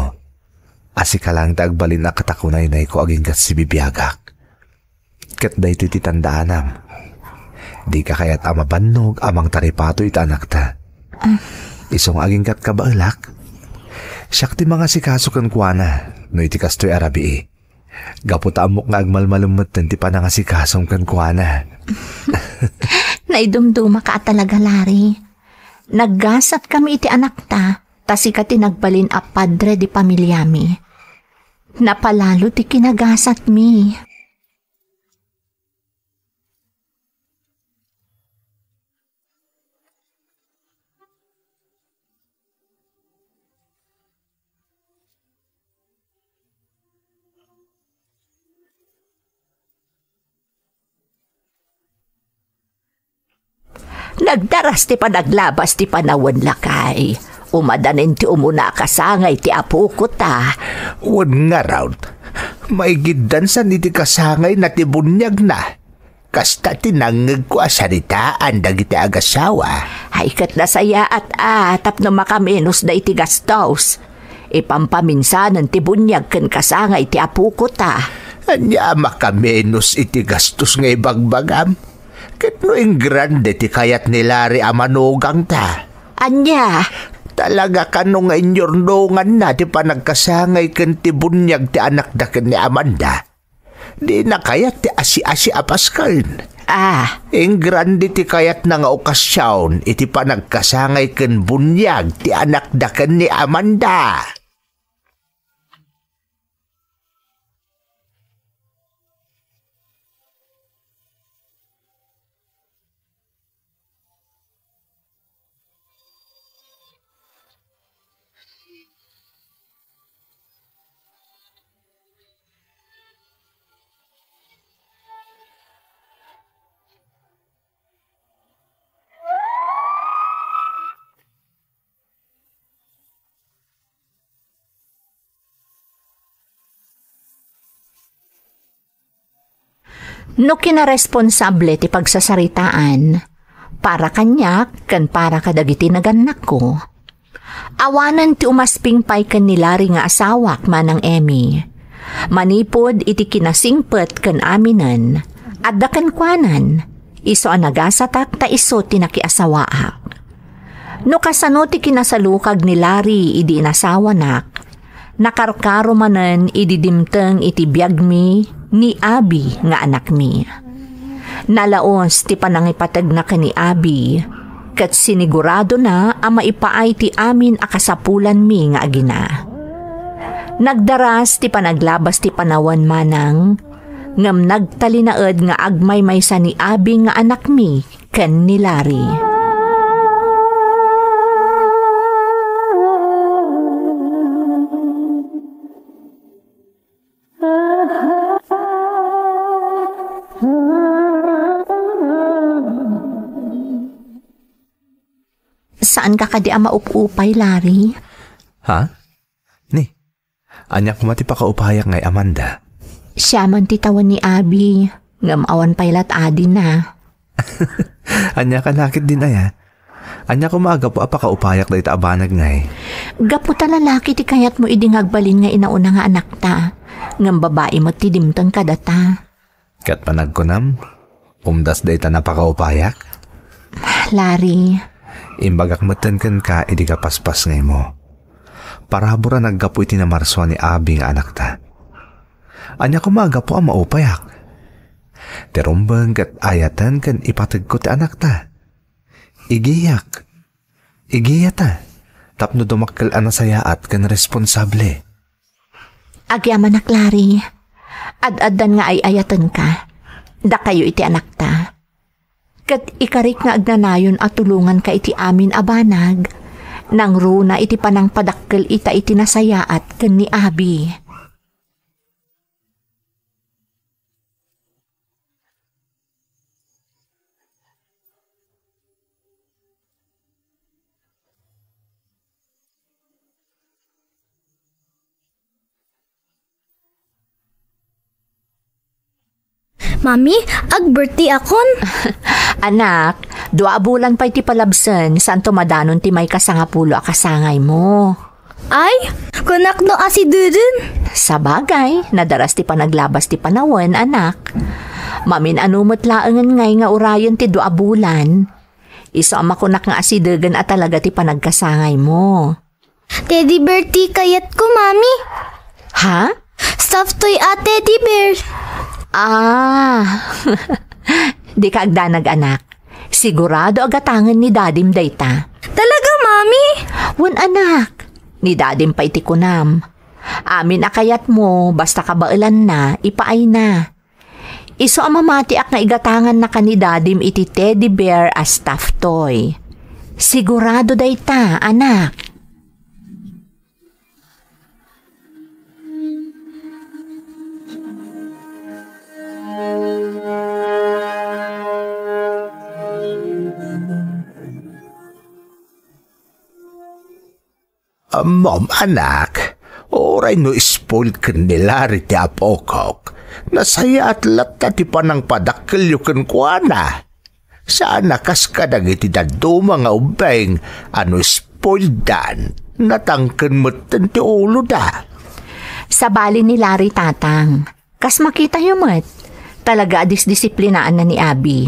a sika laeng ti agbalin a katakunaynayko agingga sibibiagak. Ket daytoy ti tandaanam. Dika kayat a mabannog a mangtaripato iti anakta. Isu nga aginggatka baelak. Siak ti mangasikaso kenkuana no iti kastoy a rabii. Gapu ta ammok nga agmalmalem metten ti panangasikasom kenkuana. Naidumdumaka a talaga, Larry. Naggasatkami iti anakta, ta sika ti nagbalin a padre di pamiliami. Napalalo ti kinagasatmi. Nagdaras ti panaglabas ti panawen, lakay. Umadanen ti umuna a kasangay ti apoko ta. Wen ngarud, maigiddan san iti kasangayna ti buniagna. Kasta ti nangngegko a saritaan dagiti agasawa. Ay, ket nasayaat a tapno makamenos da iti gastos. Ipampaminsanen ti buniag ken kasangay ti apoko ta. Ania a makamenos iti gastos nga ibagbagam? Ket no ingrande ti kayat ni Larry a manugangta? Ania? Talaga kano nga inyurnonganna ti panagkasangay ken ti buniag ti anakda ken ni Amanda? Dina kayat ti asi-asi a pasken. Ah. Ingrande ti kayatna nga okasion iti panagkasangay ken buniag ti anakda ken ni Amanda. No kinaresponsable ti pagsasaritaan, para kaniak ken para kadagiti nagannakko, awanen ti umasping pay ken ni Larry nga asawak, Manang Emmy. Manipud iti kinasingpet ken aminen, adda kenkuanan, isu a nagasatak ta isu ti nakiasawaak. No kasano ti kinasalukag ni Larry idi inasawanak, nakarkaro manen idi dimteng iti biagmi ni Abi nga anakmi. Nalaos ti panangipategna ken ni Abi, ket siniguradona a maipaay ti amin a kasapulanmi nga agina. Nagdaras ti panaglabas ti panawen, Manang, ngem nagtalinaed nga agmaymaysa ni Abi nga anakmi ken ni Larry. Saanka kadi a maup-upay, Larry? Ha? Ni, ania koma ti pakaupayak ngay, Amanda? Siaman ti tawen ni Abi, ngem awan pay lat adina. Ania ka lakit din aya? Ania koma a gapu a pakaupayak dayta a banag ngay? Gapu ta lalaki ti kayatmo idi nga agbalin nga inauna nga anakta, ngem babai met ti dimteng kadata. Ket panagkunam, umdas dayta napakaupayak? Larry. Imbagak metten kenka idi kapaspas nga imo. Parabur a naggapu iti namarsua ni Abi nga anakta. Ania koma a gapu a maupayak? Ti rumbeng ket ayaten ken ipategko ti anakta. Igiyak. Igiyata. Tapno dumakkel a nasayaat ken responsable. Agyamanak, Larry. Ad-addan nga ay-ayatenka. Dakayo iti anakta. Ket ikarik nga agnanayon a tulonganka iti amin a banag, nangruna iti panangpadakkel ita iti nasayaat ken ni Abi. Mami, ag-birthday akon. Anak, dua a bulan pay ti palabsen, santo madanon ti maikasangapulo a kasangaymo. Ay, kunak no asiduden. Sabagay, nadaras ti panaglabas ti panawen, anak. Mamin-ano met laengen ngay nga urayen ti dua a bulan. Isu a makunak nga asidegen a talaga ti panagkasangaymo. Teddy bear ti kayatko, Mami. Ha? Stuffed toy a teddy bear. Ah. Dika agdanag, anak. Sigurado a gatangen ni Dadim dayta. Talaga, Mami? Wen, anak. Ni Dadim pay ti kunam. Amin a kayatmo, basta kabaelanna, ipaayna. Isu a mamatiak nga igatangannaka ni Dadim iti teddy bear a stuffed toy. Sigurado dayta, anak. Ammom, anak, uray no spoiled ken ni Larry ti apokok, nasayaat latta ti panangpadakkelyo kenkuana. Saan a kas kadagiti dadduma nga ubbing a no spoileddan, natangken metten ti uloda. Sabali ni Larry, Tatang. Kas makitayo met, talaga a disdisiplinaanna ni Abi.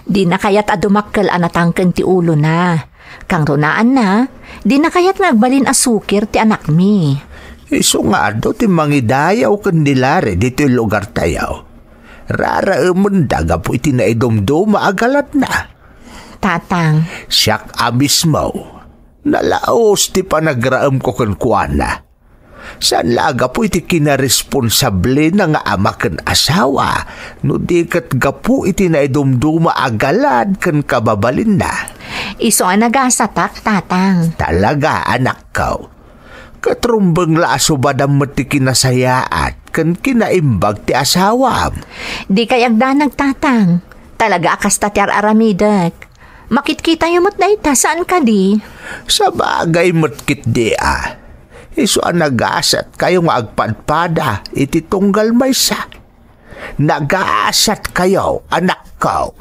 Dina kayat a dumakkel a natangken ti ulona. Kangrunaanna, dina kayat nga agbalin a sukir ti anakmi. Isu nga adu ti mangidayaw ken ni Larry ditoy lugartayo. Raraemenda gapu iti naidumduma a galadna. Tatang. Siak a mismo. Nalaos ti panagraemko kenkuana. Saan la a gapu iti kinaresponsablena nga ama ken asawa, no di ket gapu iti naidumduma a galad ken kababalinna. Isu a nagasatak, Tatang. Talaga, anakko. Ket rumbeng la a subadam met ti kinasayaat ken kinaimbag ti asawam. Dikay agdanag, Tatang. Talaga a kasta ti ar-aramidek. Makitkitayo met dayta, saan kadi? Sabagay met ketdi a. Isu a nagasatkayo nga agpadpada iti tunggal maysa. Nagasatkayo, anakko.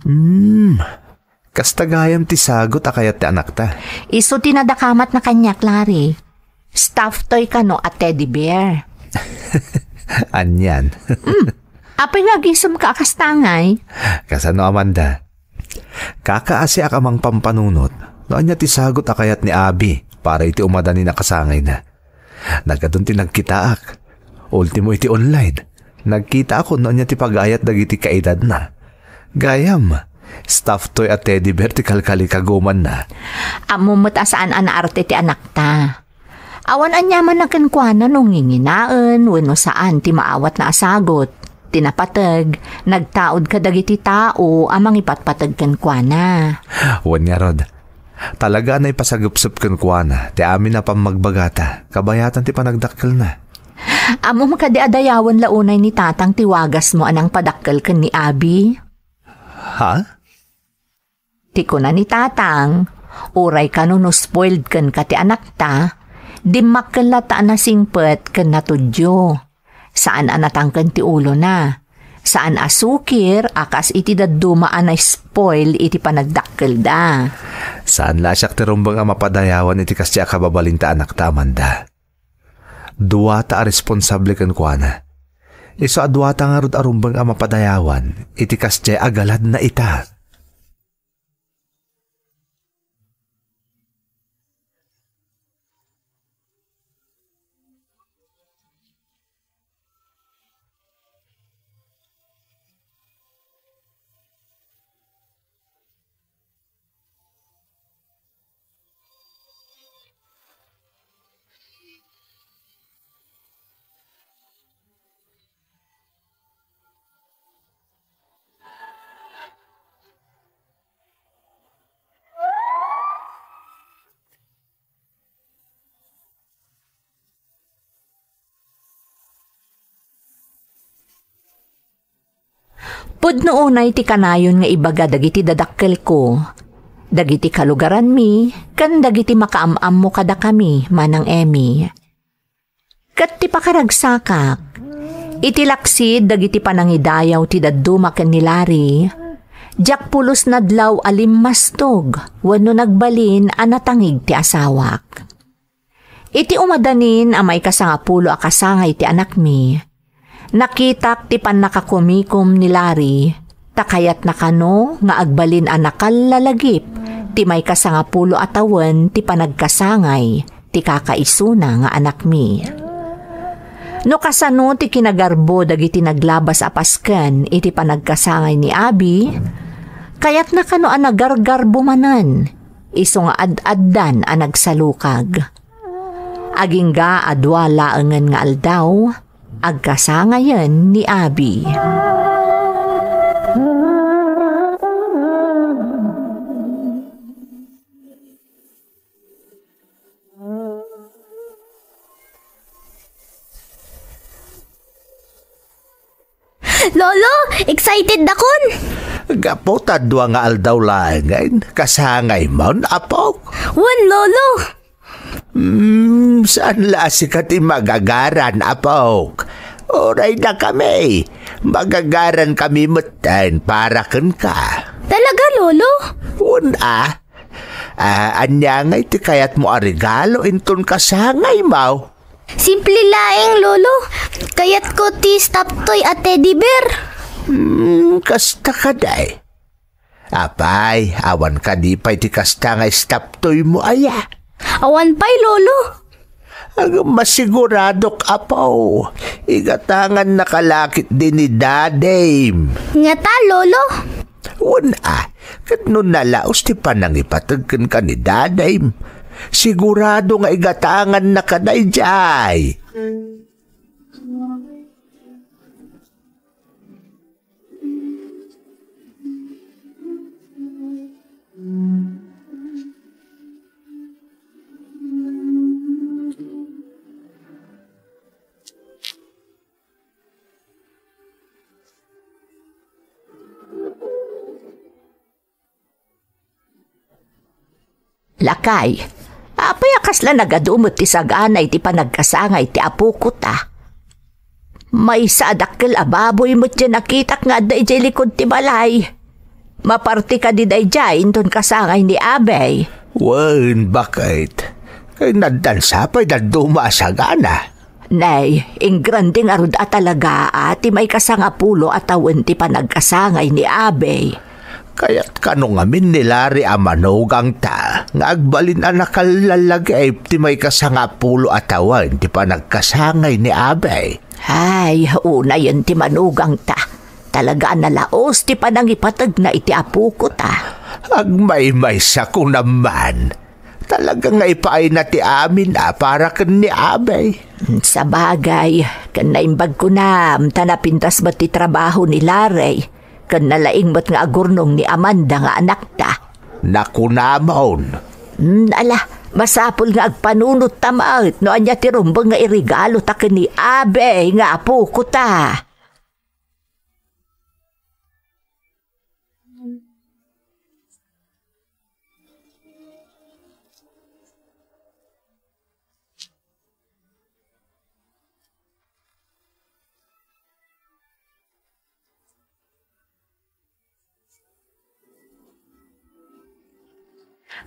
Hmm, kasta gayam ti sagut a kayat ti anakta. Isu ti nadakamatna kaniak, Larry. Stuffed toy kano a teddy bear? Anian. Hmm, apay nga agisumka a kasta ngay? Kasano, Amanda? Kakaasiak a mangpampanunot no ania ti sagut a kayat ni Abi para iti umadanin a kasangayna. Nagadun ti nagkitaak. Ultimo iti online. Nagkitaak no ania ti pagayat dagiti kaedadna. Gayam, stuffed toy a teddy bear ti kalkalikagumanna. Ammom met a saan a naarte ti anakta. Awan aniamanna kenkuana no nginginaen wenno saan ti maawatna a sagut. Ti napateg, nagtaud kadagiti tao a mangipatpateg kenkuana. Wen ngarud, talaga a naipasagepsep kenkuana ti amin a pammagbagata, kabayatan ti panagdakkelna. Ammom kadi a dayawen la unay ni Tatang ti wagasmo a nangpadakkel ken ni Abi? Ha? Ti kuna ni Tatang, uray kano no spoiled kenka ti anakta, dimmakkel latta a nasingpet ken natudio. Saan a natangken ti ulona. Saan a sukir a kas iti dadduma a na-spoil iti panagdakkelda. Saan la a siak ti rumbeng a mapadayawan iti kasdi a kababalinta, anakta, Amanda. Duata a responsable kenkuana. Isu a duata ngarud a rumbeng a mapadayawan iti kasdiay a galadna ita. Pudno unay ti kanayon nga ibaga dagiti dadakkelko. dagiti kalugaranmi, ken dagiti makaam-ammo kadakami, Manang Emmy. Ket ti pakaragsakak, iti laksid dagiti panangidayaw ti dadduma ken ni Larry, diak pulos nadlaw a limmastog wenno nagbalin a natangig ti asawak. Iti umadanin a maikasangapulo a kasangay ti anakmi, nakitak ti pannakakumikom ni Larry, ta kayatna kano nga agbalin a nakallalagip ti maikasangapulo a tawen ti panagkasangay ti kakaisuna nga anakmi. No kasano ti kinagarbo dagiti naglabas a pasken iti panagkasangay ni Abi, kayatna kano a nagargarbo manen, isu nga ad-addan a nagsalukag. Agingga a dua laengen nga aldaw, agkasangayen ni Abi. Lolo, excited dakon! Gapu ta dua nga aldaw laengen, kasangaymon, apok? Wen, Lolo! Hmm, saan la a sika ti magagaran, apok? Uray dakami. Magagarankami metten para kenka. Talaga, Lolo? Wen a. Ah, ania ngay ti kayatmo a regalo inton kasangaymo? Simple laeng, Lolo. Kayatko ti stop toy a teddy bear. Hmm, kasta kadi. Apay, awan kadi pay ti kasta nga stop toymo aya? Awan pay, Lolo. Agam masiguradok, apo. Igatangannaka la ketdi ni Dadim. Ngata, Lolo? Wen a, ket no nalaos ti panangipateg kenka ni Dadim, sigurado nga igatangannaka daydiay. Lakay, apay a kasla nagadu met ti sagana iti panagkasangay ti apoko ta? Maysa a dakkel a baboy met ti nakitak nga adda idiay likod ti balay. Maparti kadi daydiay inton kasangay ni Abey? Wen, baket. Kay naddansa pay dadduma a sagana. Nay, ingrande ngarud a talaga a ti maikasangapulo a tawen ti panagkasangay ni Abey. Kayat kano ngamin ni Larry a manugangta nga agbalin a nakallalagip ti maikasangapulo a tawen ti panagkasangay ni Abey. Ay, unayen ti manugangta. Talaga a nalaos ti panangipategna iti apoko ta. Agmaymaysa kunam man. Talaga nga ipaayna ti amin a para ken ni Abey. Sabagay, ken naimbag kunam ta napintas met ti trabaho ni Larry, ken nalaing met nga agurnong ni Amanda nga anakta. Nakunamon. Hmm, ala, masapul nga agpanunot ta met no ania ti rumbeng nga iregalo ta ken ni Abey nga apoko ta.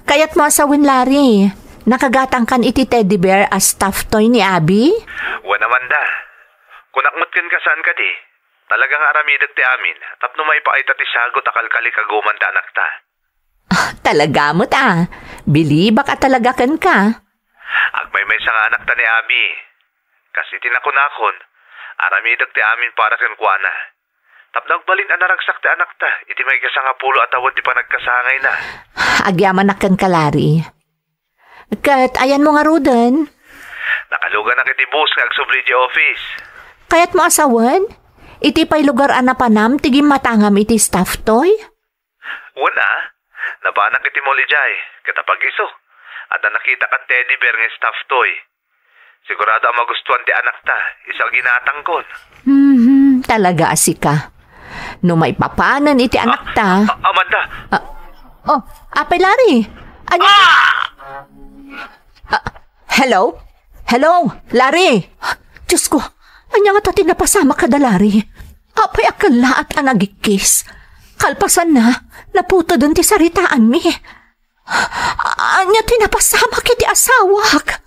Kayatmo a sawen, Larry, nakagatangkan iti teddy bear a stuffed toy ni Abi? Wen, Amanda. Kunak met kenka, saan kadi? Talaga nga aramidek ti amin tapno maipaayta ti sagut a kalkalikaguman ti anakta. Ah, talaga met a. Bilibak a talaga kenka. Agmaymaysa nga anakta ni Abi. Kas iti nakunakon, aramidek ti amin para kenkuana. Tapno agbalin a naragsak ti anakta iti maikasangapulo a tawen ti panagkasangayna. Agyamanak kenka, Larry. Ket ayanmo ngaruden? Nakaluganak iti bus nga agsubli iti office. Kayatmo a sawen? Iti pay lugar a napanam ti gimmatangam iti stuffed toy? Wen a, nabanak iti mall idiay, ket apag-isu, adda nakitak a teddy bear nga stuffed toy. Sigurado a magustuan ti anakta, isu a ginatangkon. Mhm, talaga a sika. No maipapanen iti anakta. Ah, ah, Amanda! Ah, Oh, Apay Larry! Ania? Ah! Ah, hello? Hello, Larry! Diyos ko, ania ngata ti napasamak kada, Larry? Apay a kellaat a nagikkis? Kalpasanna, naputeden ti saritaanmi. Ania ti napasamak iti asawak?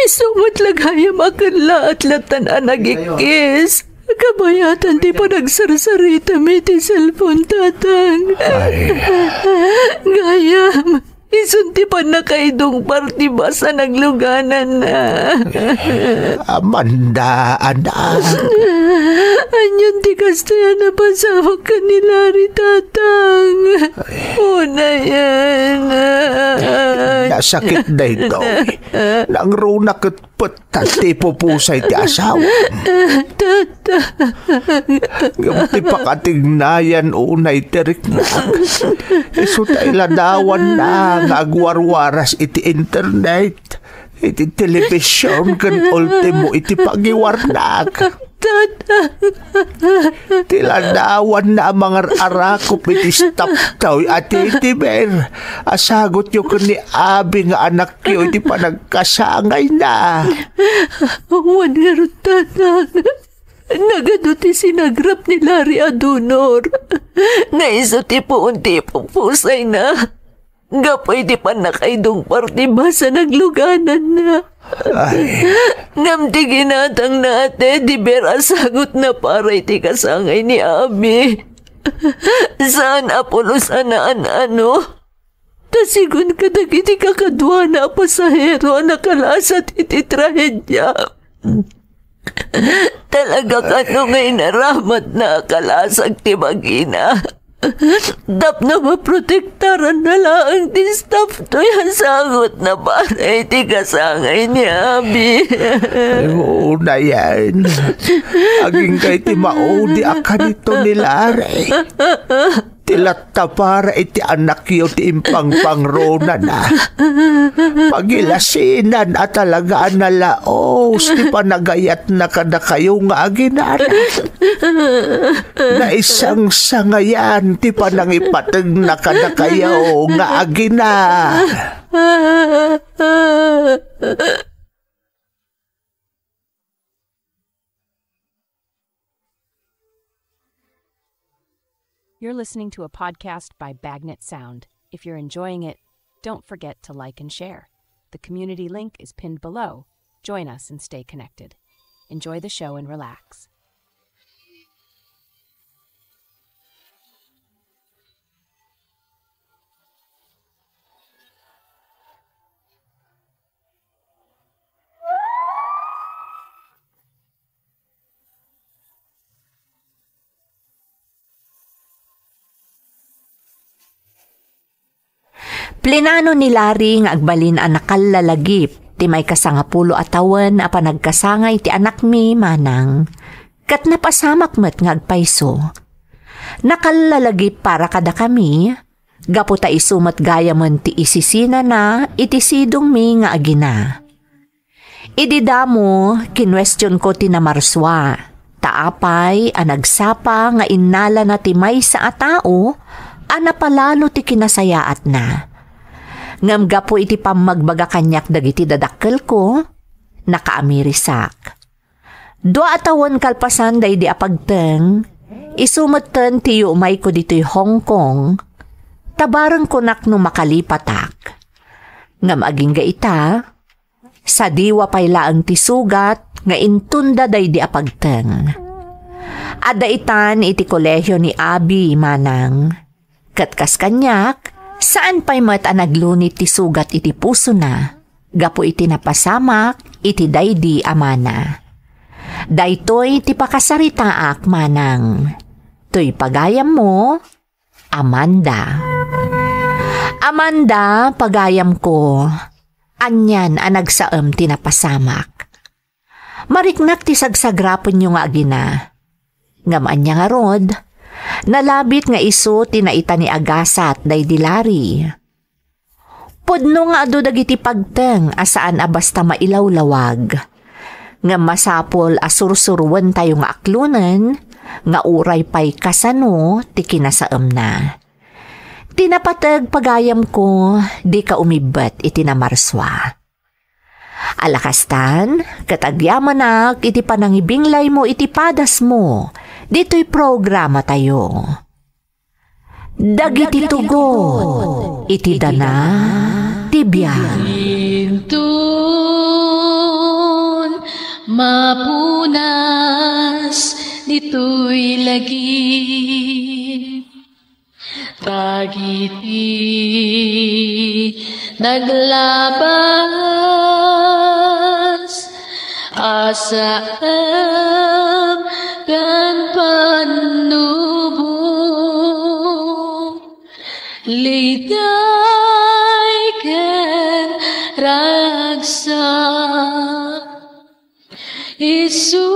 Isu met la gayam a kellaat latta a nagikkis. Kabayatan ti panagsarsaritam iti cellphone, Tatang. Ay. Gayam, isun ti pannakaidungpar ti bas a naglugananna. Amanda, anak. Anian ti kastoy a napasamak ken ni Larry, Tatang? Unayen. Nasakit daytoy. Nangruna ket pettan ti ipupusay ti asawa. Tatang. Ngem ti pakatignayan unay ti riknak, isu ta iladawanna nga agwarwaras iti internet, iti telebision ken ultimo iti pagiwarnak. Tatang. Ti ladawanna a mangar-arakop iti staff tayo a titiber a sagutyo ken ni Abi nga anakyo iti panagkasangayna. Wen ngarud, Tatang, nagadu ti sinagrap ni Larry a donor nga isu ti puon ti ipupusayna. Gapu iti pannakaidungpar ti bas a naglugananna. Ay. Ngem ti ginatangna a teddy bear a sagutna para iti kasangay ni Abi. Saan a pulos a naan-ano. Ta sigun kadagiti kakaduana a pasahero a nakalasat iti trahedia. Talaga kano nga inaramatna a kalasag ti bagina? Tapno maprotektaranna laeng ti staff toy a sagutna para iti kasangay ni Abi. Ay, unayen. Agingga iti maudi a kanito ni Larry. Ti latta para iti anakyo ti impangpangronana. Pagilasinan a talaga a nalaos ti panagayatna kadakayo nga aginana. Naisangsangayan ti panangipategna kadakayo nga agina. You're listening to a podcast by Bagnet Sound. If you're enjoying it, don't forget to like and share. The community link is pinned below. Join us and stay connected. Enjoy the show and relax. Plinano ni Larry nga agbalin a nakallalagip ti maikasangapulo a tawen a panagkasangay ti anakmi, Manang. Ket napasamak met nga agpayso. Nakallalagip para kadakami, gapu ta isu met gayamen ti isisinana iti sidongmi nga agina. Idi damo, kinuestionko ti namarsua, ta apay a nagsapa nga innalana ti maysa a tao a napalalo ti kinasayaatna. Ngem gapu iti pammagbaga kaniak dagiti dadakkelko, nakaamirisak. Dua a tawen kalpasan daydi a pagteng, isu metten ti yumayko ditoy Hong Kong, ta barengkonak no makalipatak. Ngem agingga ita, sadiwa pay laeng ti sugat nga intunda daydi a pagteng. Adda itan iti kolehio ni Abi, Manang. Ket kas kaniak, saan pay met a naglunit ti sugat iti pusona gapu iti napasamak iti daydi a mana. Daytoy ti pakasaritaak, Manang. Toy pagayammo, Amanda. Amanda, pagayamko, anian a nagsaem ti napasamak? Mariknak ti sagsagrapenyo nga agina. Ngem ania ngarud, nalabit nga isu ti naita ni agasat daydi Larry. Pudno nga adu dagiti pagteng a saan a basta mailawlawag. Ngem masapul a sursuruentayo nga aklonen nga uray pay kasano ti kinasaemna. Ti napateg, pagayamko, dika umibbet iti namarsua. Alakastan, ket agyamanak iti panangibinglaymo iti padasmo ditoy programatayo. Dagiti tugot iti dana ti biag. Inton mapunas ditoy lagip, dagiti naglabas a saem ken pannubo, ligday ken ragsak. Isudat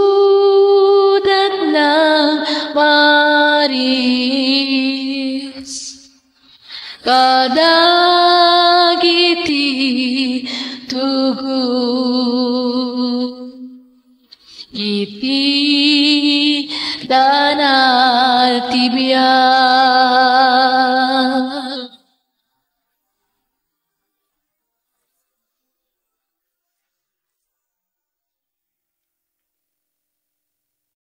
nang maris kadagiti tugot iti dana ti biag.